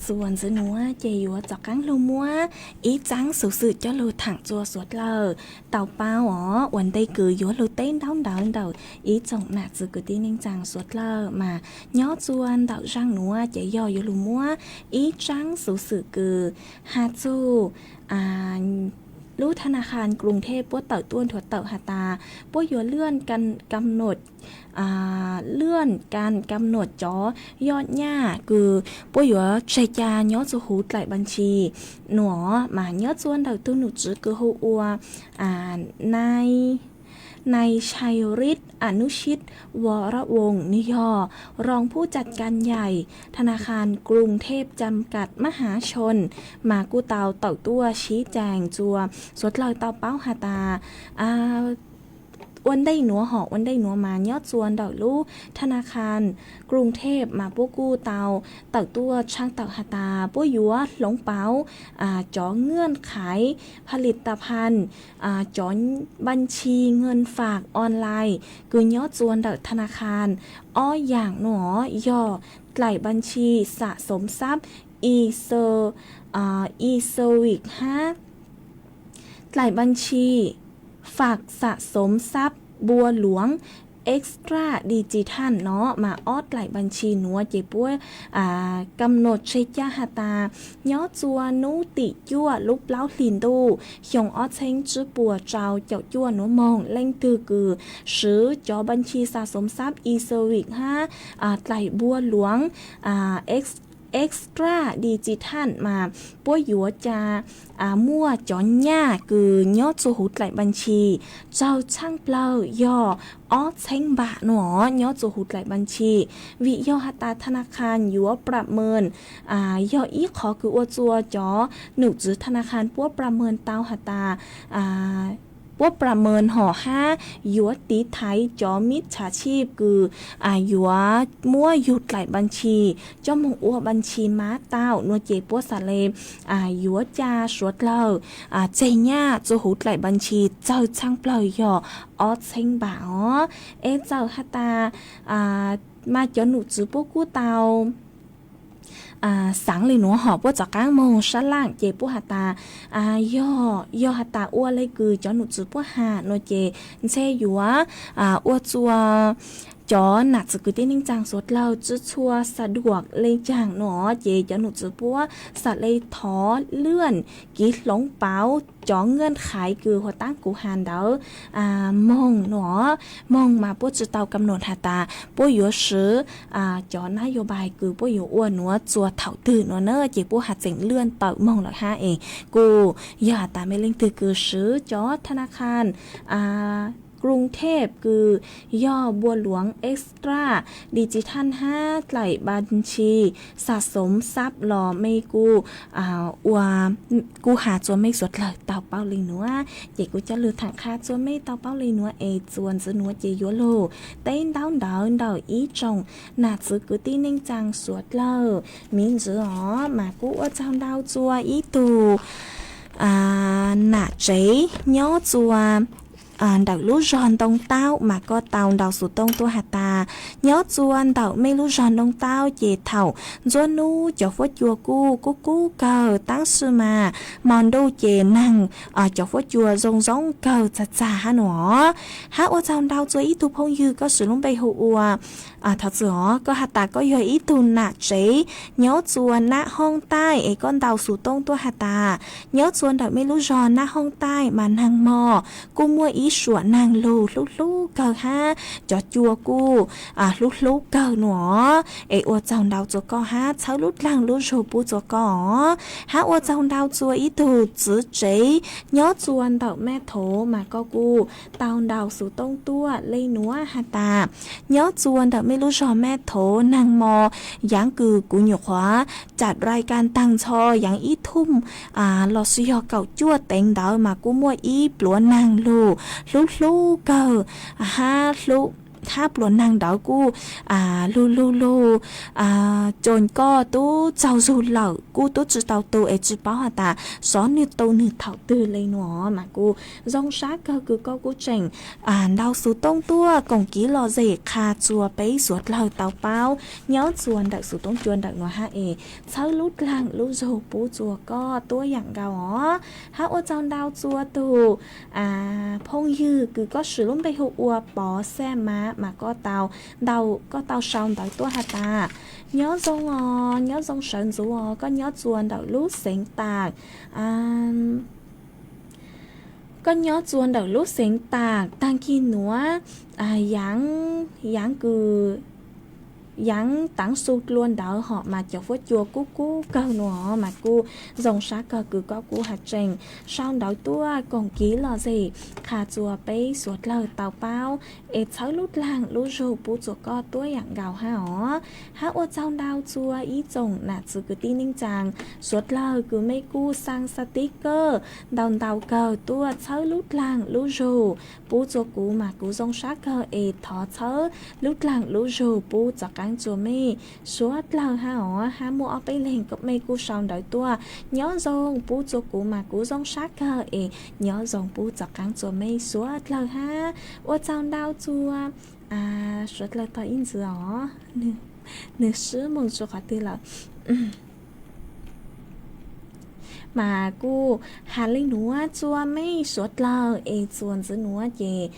Txuas ntxiv nuav ces yuav rov qaab lug muab ib tsaab xuv xwm coj lug thaam rua suav dlawg tau paub os. Ua ntej kws yuav lug teb ntaub ntawv ntawm ib tsoom nam txwv kwv tij neej tsaa suav dlawg mas nyob rua ntawm zaaj nuav ces yog yuav lug muab ib tsaab xuv xwm kws has txug lub thab na kha Kruv Thej puab tawm tuaj nthuav tawm has tas puab yuav lam kam nuam, lam kam nuam cov yoj nyaj kws puab yuav tseg ca nyob rua huv dlaim npas ntshis nuav mas nyob rua ntawm tug nom tswv kws hu ua Nais Chais Rib Anub Sib Ua Rab Voos, nwg yog roo phub ca kab yaim thab na kha Kruv Thej Cam Kam Mab Hav Soon mas kuj tau tawm tuaj sib caas rua suav dlawg tau paub has tas ua ntej nuav hom ua ntej nuav mas nyob rua ntawm lub thab na kha Kruv Thej mas puab kuj tau tawm tuaj tshaab tawm has tas puab yuav hloov pauv cov ngaj qhaiv pha lis tas phan cov npas ntshis ngaj fam online kws nyob rua ntawm thab na kha ob yaam nuav yog dlaim npas ntshis xam xoov xab i xav, i xav vim hab dlaim npas ntshis fam xam xoov xab npua luav extra digital no mas ob dlaim npas ntshis nuav ces puab kam nuam tseg ca has tas nyob rua nub tim cuaj lub plaub hlis ntuj xyoo ob txheeb tsib puas rau caum cuaj nuav moog leej twg kws swv cov npas ntshis xam xoov xab i xav vim hab dlaim npua luav extra digital mas puab yuav ca muaj cov nyaj kws nyob rua huv dlaim npas ntshis tsawg tshaaj plawg yog ob txheeb npam nuav nyob rua huv dlaim npas ntshis. Vim yog has tas thab na kha yuav pram mees, yog ib qhov kws ua rua cov nom tswv thab na kha puab pram mees tau has tas puab pram mees hom hab yuav tiv thaiv cov mib tshaj tshib kws yuav muab yug dlaim npas ntshis coj moog ua npas ntshis mab tau nuav ces puab xam le yuav ca suav dlawg tseg nyaj rua huv dlaim npas ntshis tsawg tshaaj plawg yog ob txheeb npam os. Es txawm has tas mas cov nom tswv puab kuj tau xaav le nuav hom puab rov qaab moog sab laaj ces puab has tas yog, yog has tas ua le kws cov nom tswv puab has nuav ces ntshe yuav ua rua cov nam txwv kwv tij neej tsaa suav dlawg tsi tshua xa duam le caag nuav ces cov nom tswv puab xam le thov lwaj kiv hloov pauv cov ngaj qhaiv kws huv taab kuv has ntawd moog nuav, moog mas puab tsi tau kam nuam has tas puab yuav swv cov nab yos npais kws puab yuav ua nuav rua thaum twg nuav na ces puab has tseem lwaj tawm moog lawm hab es kuj yog has tas mej leej twg kws swv cov thab na kha Kruv Thej kws yog npua luav extra digital hab dlaim npas ntshis xam xoov xab los mej kuj ua, kuj has rua mej suav dlawg tau paub le nuav. Ces kuv coj lug thaam qha rua mej tau paub le nuav es txuas ntxiv nuav ces yuav lug teb ntaub ntawv ntawm ib tsoom nam txwv kwv tij neej tsaa suav dlawg miv ntsis os mas kuj ua tsaug ntau rua ib tug nam tsev nyob rua ntawm lub zog Ntoo Taub mas koj tau ntaus xuv tooj tuaj has tas nyob rua ntawm mej lub zog Ntoo Taub ces thaum nruab nub cov fuab cua kuj kub kub kawg tab sis mas mo ntuj ces neeg, cov fuab cua zoo zoo kawg txag txag hab nuav. Hab ua tsaug ntau rua ib tug phooj ywg koj swv lub npe hu ua thov txwm os, koj has tas koj yog ib tug nam tsev nyob rua Nab Hoob Taij es koj ntaus xuv tooj tuaj has tas nyob rua ntawm mej lub zog Nab Hoob Taij mas neeg mo kuj muaj ib suam neeg lug hlub hlub kawg hab cov cua kuj hlub hlub kawg nuav. Es ua tsaug ntau rua koj hab txhawb lub dlaag lub zug pub rua koj os. Hab ua tsaug ntau rua ib tug txiv tsev nyob rua ntawm Maj Thov mas koj kuj tau ntaus xuv tooj tuaj le nuav has tas nyob rua ntawm mej lub zog Maj Thov neeg mo yaav kws kuv nyuam qhuav cam rai ka taag nrho yaav ib thum lossis yog kaum cuaj teev ntawd mas kuj muaj ib pluav neeg lug hlub hlub kawg hab hlub hab pluas neeg ntawd kuj lug lug lug coos koj tub tsaug zug lawm, kuj tub tsi tau tu es tsi paub has tas xyov nwg tu nwg thaum twg le nuav. Mas kuj zoo sab kawg kws koj kuj tseem ntau xuv tooj tuaj koom kiv lom zem qha txuas peb suav dlawg tau paub nyob txuas ntawm xuv tooj cua ntawm nuav hab es txhawb lub dlaag lub zug pub txuas koj tuab yaam nkaus os. Hab ua tsaug ntau txuas tug phooj ywg kws koj swm lub npe hu ua Pov Xaj Mab mas koj tau ntau, koj tau sau ntawv tuaj has tas nyob zoo os, nyob zoo sawv ntxuv os, koj nyob txuas ntawm lub xeev tas koj nyob txuas ntawm lub xeev tas taag kig nuav, yaav, yaav kws, yaav taav su dlua ntawd hom mas cov huab cua kub kub kawg nuav mas kuj zoo sab kawg kws koj kuj has tseem sau ntawv tuaj koom kiv lom zem qha txuas peb suav dlawg tau paub es txhawb lub dlaag lub zug pub txuas koj tuab yaam nkaus hab os. Hab ua tsaug ntau txuas ib tsoom nam txiv kwv tij neej tsaa suav dlawg kws mej kuj xaa xaa tib kawg ntau ntau kawg tuaj txhawb lub dlaag lub zug pub txuas kuv mas kuv zoo sab kawg es thov txhawb lub dlaag lub zug pub txav qaab txuas mej suav dlawg hab os. Hab muaj ob peb leeg mej kuj sau ntawv tuaj nyob zoo pub txuas kuv mas kuv zoo sab kawg es nyob zoo pub txav qaab txuas mej suav dlawg hab ua tsaug ntau txuas suav dlawg tog ib ntxiv os. Nwg swb moog txug qhov twg lawm? Mas kuj has le nuav txuas mej suav dlawg es txuas ntxiv nuav ces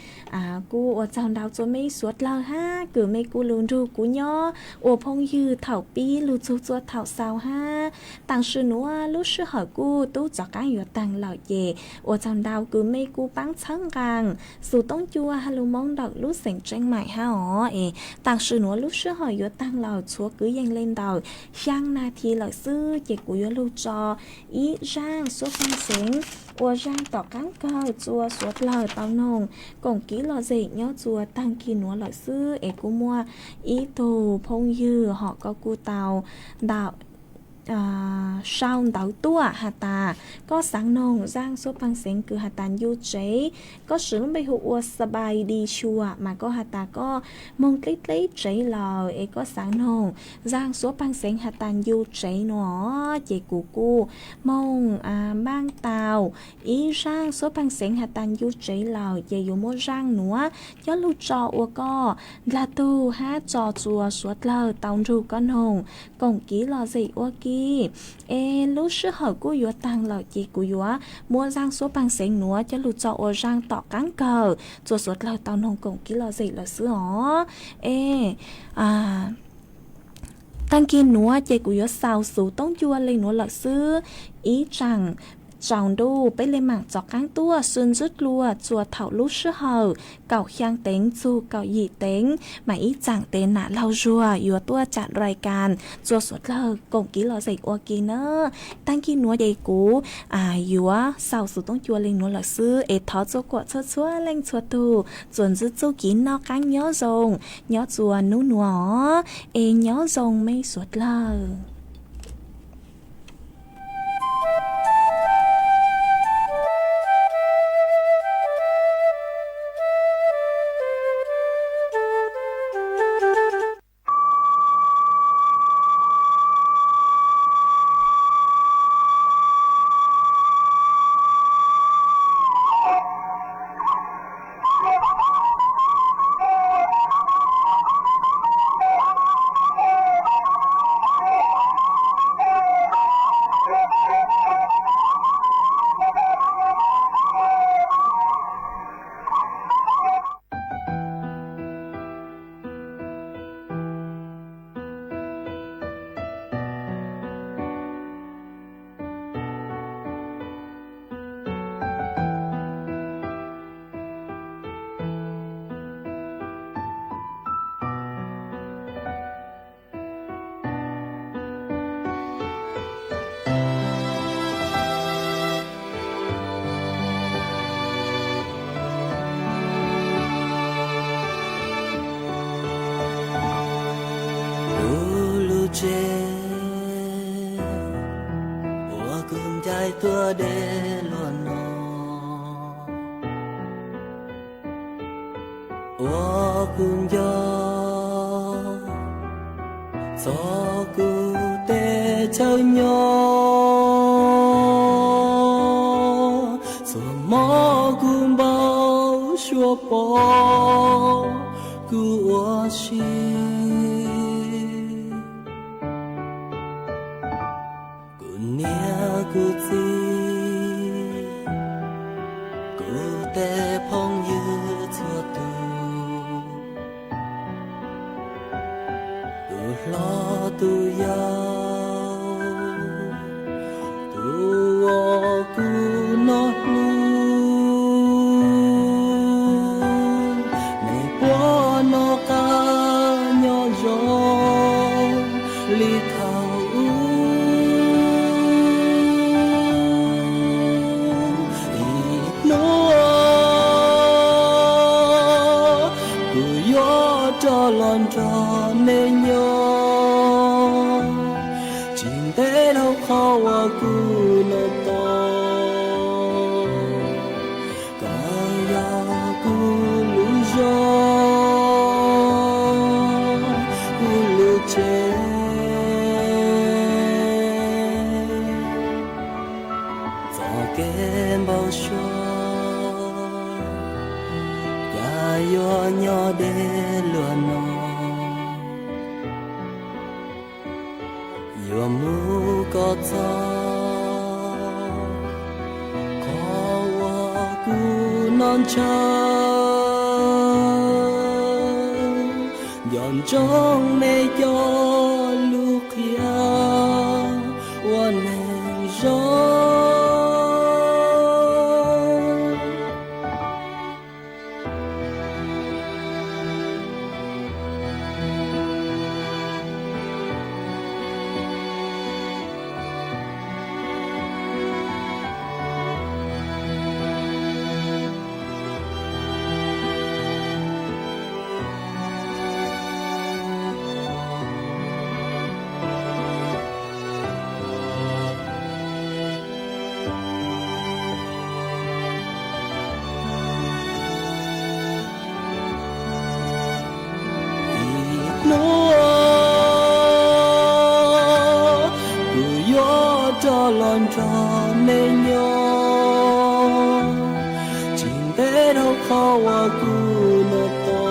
kuj ua tsaug ntau txuas mej suav dlawg hab kws mej kuj lug nrug kuv nyob ua phooj ywg thaum pib lug txug txuas thaum xaus hab taam sim nuav lub sij hawm kuj tub txav qaab yuav taag lawm ces ua tsaug ntau kws mej kuj paab txhawb nqaa xuv tooj cua has lug Moob ntawm lub xeev Tseeb Maim hab os es taam sim nuav lub sij hawm yuav taag lawm txhua kwv yees le ntawm xyaa nas this lawm xwb ces kuv yuav lug tso ib zaaj suab paag xeev ua zaaj tom qaab kawg txuas suav dlawg tau noog koom kiv lom zem nyob txuas taag kig nuav lawm xwb es kuj muaj ib tug phooj ywg hom koj kuj tau ntawm sau ntawv tuaj has tas koj xaav noog zaaj suab paag xeev kws has tas ncu tsev, koj swm lub npe hu ua Sabai Di Sua mas koj has tas koj moog dleb dleb tsev lawm es koj xaav noog zaaj suab paag xeev has tas ncu tsev nuav ces kuv kuj moog npaaj tau ib zaaj suab paag xeev has tas ncu tsev lawm ces yuav muab zaaj nuav coj lug tso ua koj dlaag tug hab tso txuas suav dlawg tau nrug koj noog koom kiv lom zem ua ke. Es lub sij hawm kuj yuav taag lawm ces kuv yuav muab zaaj suab paag xeev nuav coj lug tso ua zaaj tom qaab kawg txuas suav dlawg tau noog koom kiv lom zem lawm xwb os. Es taag kig nuav ces kuv yuav xaus xuv tooj cua le nuav lawm xwb. Ib tsaam tsaus ntuj peb le maam txav qaab tuaj sw ntsib dlua txuas thaum lub sij hawm kaum xyaa teev txug kaum yim teev mas ib tsaam tes nam laug zuag yuav tuaj caam rai kas txuas suav dlawg koom kiv lom zem ua ke na. Taag kig nuav ces kuv yuav xaus xuv tooj cua le nuav lawm xwb es thov txua kuam txhua txhua leej txhua tug txuas ntsib txuj kev noj qaab nyob zoo nyob txuas nub nuav os. Es nyob zoo mej suav dlawg. Kuv lub tsev uas kuv ncaim tuaj deb luaj no, ua Kuv nco txog kuv tej chaw nyob, txhua hmo kuv npau suav pom kuv ua si. Kuv niam kuv txiv, kuv tej phooj ywg txhua tus, tus hlob tus yau, tus uas kuv noj hlub, nej puav noj qab nyob zoo li thaum ub. Ib hnub kuv yuav rov los nrog nej nyob, tsis ntev dhau qhov uas kuv noj tau. Koj yog kuv lub zos, kuv lub tsev, txoj kev npau suav, koj yuav nyob deb luaj no, yuav mus kom txog qhov uas kuv noj ntshaw, nco ntsoov nej cov lus qhia ua neeg zoo. Ib hnub kuv yuav rov los nrog nej nyob, tsis ntev dhau qhov uas kuv noj tau.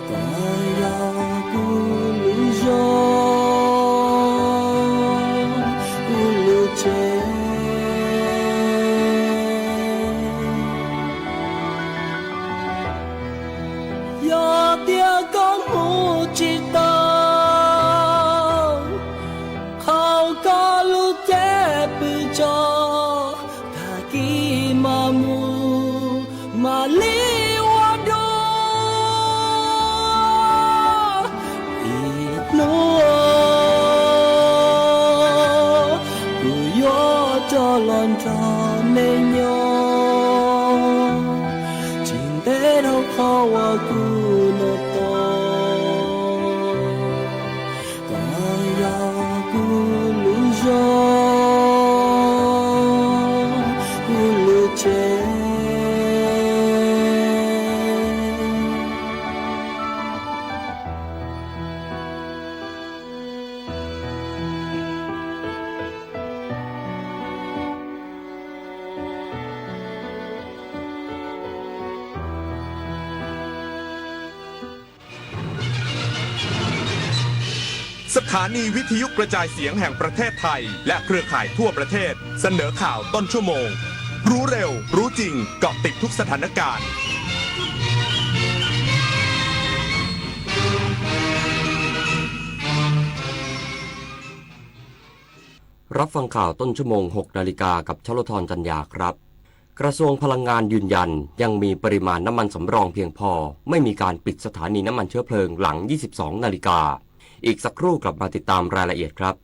Koj yog kuv lub zos, kuv lub tsev. Yog tias koj mus tsis tau, qhau koj lub cev pw tso, tag kis mam mus mam li ua dua. Ib hnub kuv yuav rov los nrog nej nyob, tsis ntev dhau qhov uas kuv noj tau. Koj yog kuv lub zos, kuv lub tsev. Sถานีวิทยุกระจายเสียงแห่งประเทศไทยและเครือข่ายทั่วประเทศเสนอข่าวต้นชั่วโมง รู้เร็ว รู้จริง เกาะติดทุกสถานการณ์ รับฟังข่าวต้นชั่วโมง หกนาฬิกา กับชลธร จันยาครับ กระทรวงพลังงานยืนยันยังมีปริมาณน้ำมันสำรองเพียงพอ ไม่มีการปิดสถานีน้ำมันเชื้อเพลิงหลัง ยี่สิบสองนาฬิกา อีกสักครู่กลับมาติดตามรายละเอียดครับ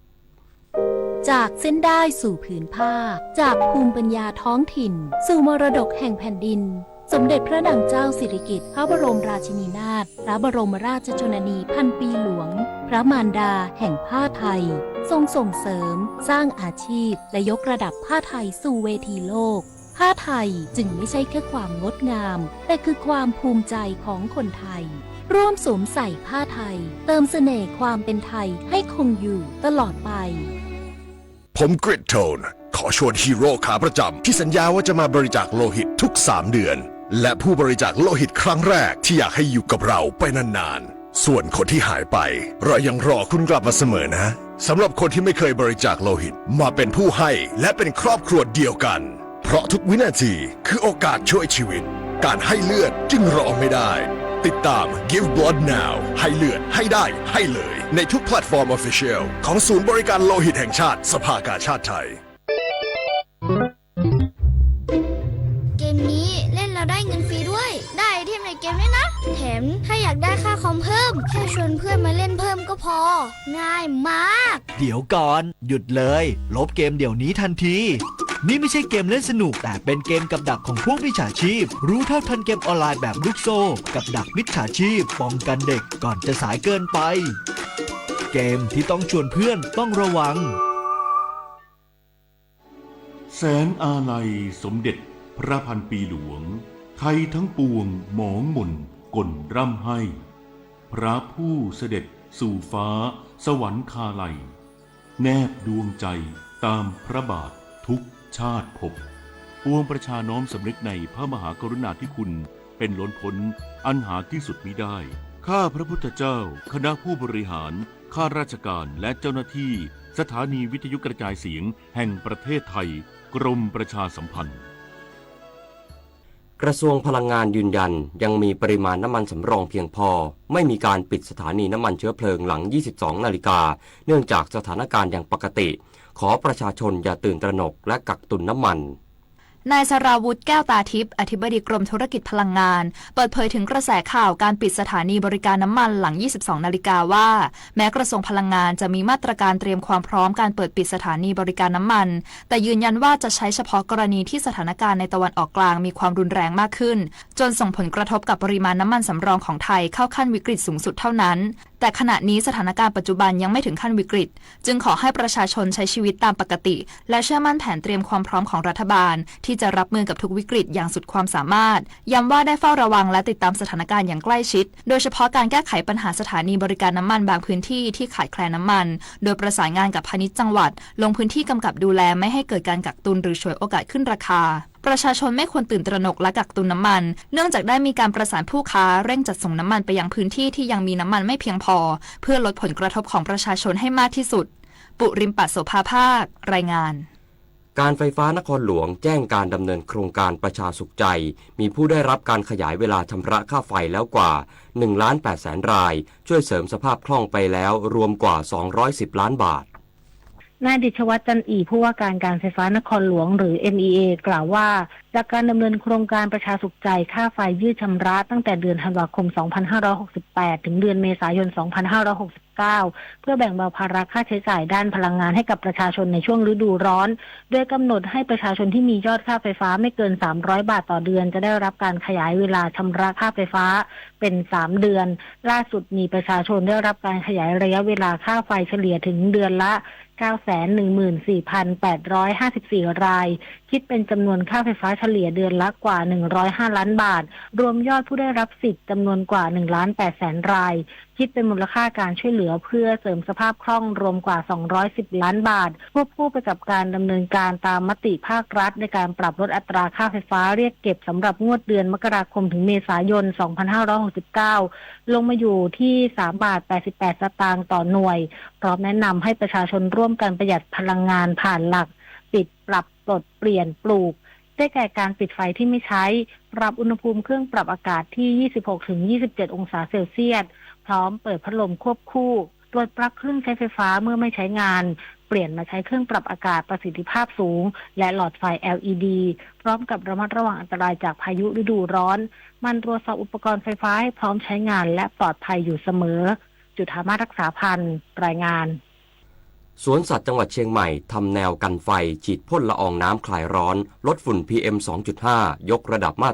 จากเส้นด้ายสู่ผืนผ้า จากภูมิปัญญาท้องถิ่น สู่มรดกแห่งแผ่นดิน สมเด็จพระนางเจ้าสิริกิติ์ พระบรมราชินีนาถ พระบรมราชชนนีพันปีหลวง พระมารดาแห่งผ้าไทย ทรงส่งเสริม สร้างอาชีพ และยกระดับผ้าไทยสู่เวทีโลก ผ้าไทยจึงไม่ใช่แค่ความงดงาม แต่คือความภูมิใจของคนไทย ร่วมสวมใส่ผ้าไทย เติมเสน่ห์ความเป็นไทยให้คงอยู่ตลอดไป ผมกริดโทน ขอชวนฮีโร่ขาประจำที่สัญญาว่าจะมาบริจาคโลหิตทุกสามเดือน และผู้บริจาคโลหิตครั้งแรกที่อยากให้อยู่กับเราไปนานๆ ส่วนคนที่หายไป เรายังรอคุณกลับมาเสมอนะ สำหรับคนที่ไม่เคยบริจาคโลหิต มาเป็นผู้ให้และเป็นครอบครัวเดียวกัน เพราะทุกวินาทีคือโอกาสช่วยชีวิต การให้เลือดจึงรอไม่ได้ ติดตาม Give Blood Now ให้เลือด ให้ได้ ให้เลย ในทุกแพลตฟอร์ม Official ของศูนย์บริการโลหิตแห่งชาติ สภากาชาดไทย เกมนี้เล่นแล้วได้เงินฟรีด้วย ได้ไอเทมในเกมด้วยนะ แถมถ้าอยากได้ค่าคอมเพิ่ม แค่ชวนเพื่อนมาเล่นเพิ่มก็พอ ง่ายมาก เดี๋ยวก่อน หยุดเลย ลบเกมเดี๋ยวนี้ทันที นี่ไม่ใช่เกมเล่นสนุก แต่เป็นเกมกับดักของพวกมิจฉาชีพ รู้เท่าทันเกมออนไลน์แบบลูกโซ่ กับดักมิจฉาชีพ ป้องกันเด็กก่อนจะสายเกินไป เกมที่ต้องชวนเพื่อนต้องระวัง แสงอาลัยสมเด็จพระพันปีหลวง ไทยทั้งปวงหมองหม่นก่นร่ำไห้ พระผู้เสด็จสู่ฟ้าสวรรคาลัย แนบดวงใจตามพระบาททุกชาติภพ ปวงประชาน้อมสำนึกในพระมหากรุณาธิคุณเป็นล้นพ้นอันหาที่สุดมิได้ ข้าพระพุทธเจ้า คณะผู้บริหาร ข้าราชการ และเจ้าหน้าที่สถานีวิทยุกระจายเสียงแห่งประเทศไทย กรมประชาสัมพันธ์ กระทรวงพลังงานยืนยันยังมีปริมาณน้ำมันสำรองเพียงพอ ไม่มีการปิดสถานีน้ำมันเชื้อเพลิงหลัง ยี่สิบสอง นาฬิกา เนื่องจากสถานการณ์ยังปกติ ขอประชาชนอย่าตื่นตระหนกและกักตุนน้ำมัน นายสราวุธ แก้วตาทิพย์ อธิบดีกรมธุรกิจพลังงาน เปิดเผยถึงกระแสข่าวการปิดสถานีบริการน้ำมันหลัง ยี่สิบสอง นาฬิกาว่า แม้กระทรวงพลังงานจะมีมาตรการเตรียมความพร้อมการเปิดปิดสถานีบริการน้ำมัน แต่ยืนยันว่าจะใช้เฉพาะกรณีที่สถานการณ์ในตะวันออกกลางมีความรุนแรงมากขึ้น จนส่งผลกระทบกับปริมาณน้ำมันสำรองของไทยเข้าขั้นวิกฤตสูงสุดเท่านั้น แต่ขณะนี้สถานการณ์ปัจจุบันยังไม่ถึงขั้นวิกฤต จึงขอให้ประชาชนใช้ชีวิตตามปกติ และเชื่อมั่นแผนเตรียมความพร้อมของรัฐบาล ที่จะรับมือกับทุกวิกฤตอย่างสุดความสามารถ ย้ำว่าได้เฝ้าระวังและติดตามสถานการณ์อย่างใกล้ชิด โดยเฉพาะการแก้ไขปัญหาสถานีบริการน้ำมันบางพื้นที่ที่ขาดแคลนน้ำมัน โดยประสานงานกับพาณิชย์จังหวัด ลงพื้นที่กำกับดูแลไม่ให้เกิดการกักตุนหรือฉวยโอกาสขึ้นราคา ประชาชนไม่ควรตื่นตระหนกและกักตุนน้ำมัน เนื่องจากได้มีการประสานผู้ค้าเร่งจัดส่งน้ำมันไปยังพื้นที่ที่ยังมีน้ำมันไม่เพียงพอ เพื่อลดผลกระทบของประชาชนให้มากที่สุด ปุริมปะโสภาภาค รายงาน การไฟฟ้านครหลวงแจ้งการดำเนินโครงการประชาสุขใจ มีผู้ได้รับการขยายเวลาชำระค่าไฟแล้วกว่า หนึ่งล้านแปดแสน ราย ช่วยเสริมสภาพคล่องไปแล้วรวมกว่า สองร้อยสิบ ล้านบาท นายดิษฐวัฒน์ จันทร์อี่ ผู้ว่าการการไฟฟ้านครหลวง หรือ เอ็มอีเอ กล่าวว่า จากการดำเนินโครงการประชาสุขใจค่าไฟยืดชำระตั้งแต่เดือนธันวาคม สองพันห้าร้อยหกสิบแปด ถึงเดือนเมษายน สองพันห้าร้อยหกสิบเก้า เพื่อแบ่งเบาภาระค่าใช้จ่ายด้านพลังงานให้กับประชาชนในช่วงฤดูร้อน โดยกำหนดให้ประชาชนที่มียอดค่าไฟฟ้าไม่เกิน สามร้อย บาทต่อเดือน จะได้รับการขยายเวลาชำระค่าไฟฟ้าเป็น สาม เดือน ล่าสุดมีประชาชนได้รับการขยายระยะเวลาค่าไฟเฉลี่ยถึงเดือนละ เก้าแสนหนึ่งหมื่นสี่พันแปดร้อยห้าสิบสี่ ราย คิดเป็นจำนวนค่าไฟฟ้าเฉลี่ยเดือนละกว่า หนึ่งร้อยห้า ล้านบาท รวมยอดผู้ได้รับสิทธิ์จำนวนกว่า หนึ่งล้านแปดแสน ราย คิดเป็นมูลค่าการช่วยเหลือเพื่อเสริมสภาพคล่องรวมกว่า สองร้อยสิบ ล้านบาท ควบคู่ไปกับการดำเนินการตามมติภาครัฐในการปรับลดอัตราค่าไฟฟ้าเรียกเก็บสำหรับงวดเดือนมกราคมถึงเมษายน สองพันห้าร้อยหกสิบเก้า ลงมาอยู่ที่ สาม บาท แปดสิบแปด สตางค์ต่อหน่วย พร้อมแนะนำให้ประชาชนร่วมกันประหยัดพลังงานผ่านหลัก ปิด ปรับ ปลด เปลี่ยน ปลูก ได้แก่การปิดไฟที่ไม่ใช้ ปรับอุณหภูมิเครื่องปรับอากาศที่ ยี่สิบหก ถึง ยี่สิบเจ็ด องศาเซลเซียส พร้อมเปิดพัดลมควบคู่ ตรวจปลั๊กเครื่องใช้ไฟฟ้าเมื่อไม่ใช้งาน เปลี่ยนมาใช้เครื่องปรับอากาศประสิทธิภาพสูง และหลอดไฟ แอลอีดี พร้อมกับระมัดระวังอันตรายจากพายุฤดูร้อน หมั่นตรวจสอบอุปกรณ์ไฟฟ้าให้พร้อมใช้งานและปลอดภัยอยู่เสมอ จุฑามาศ รักษาพันธ์ รายงาน สวนสัตว์จังหวัดเชียงใหม่ทำแนวกันไฟ ฉีดพ่นละอองน้ำคลายร้อน ลดฝุ่น พีเอ็ม สองจุดห้า ยกระดับมาตร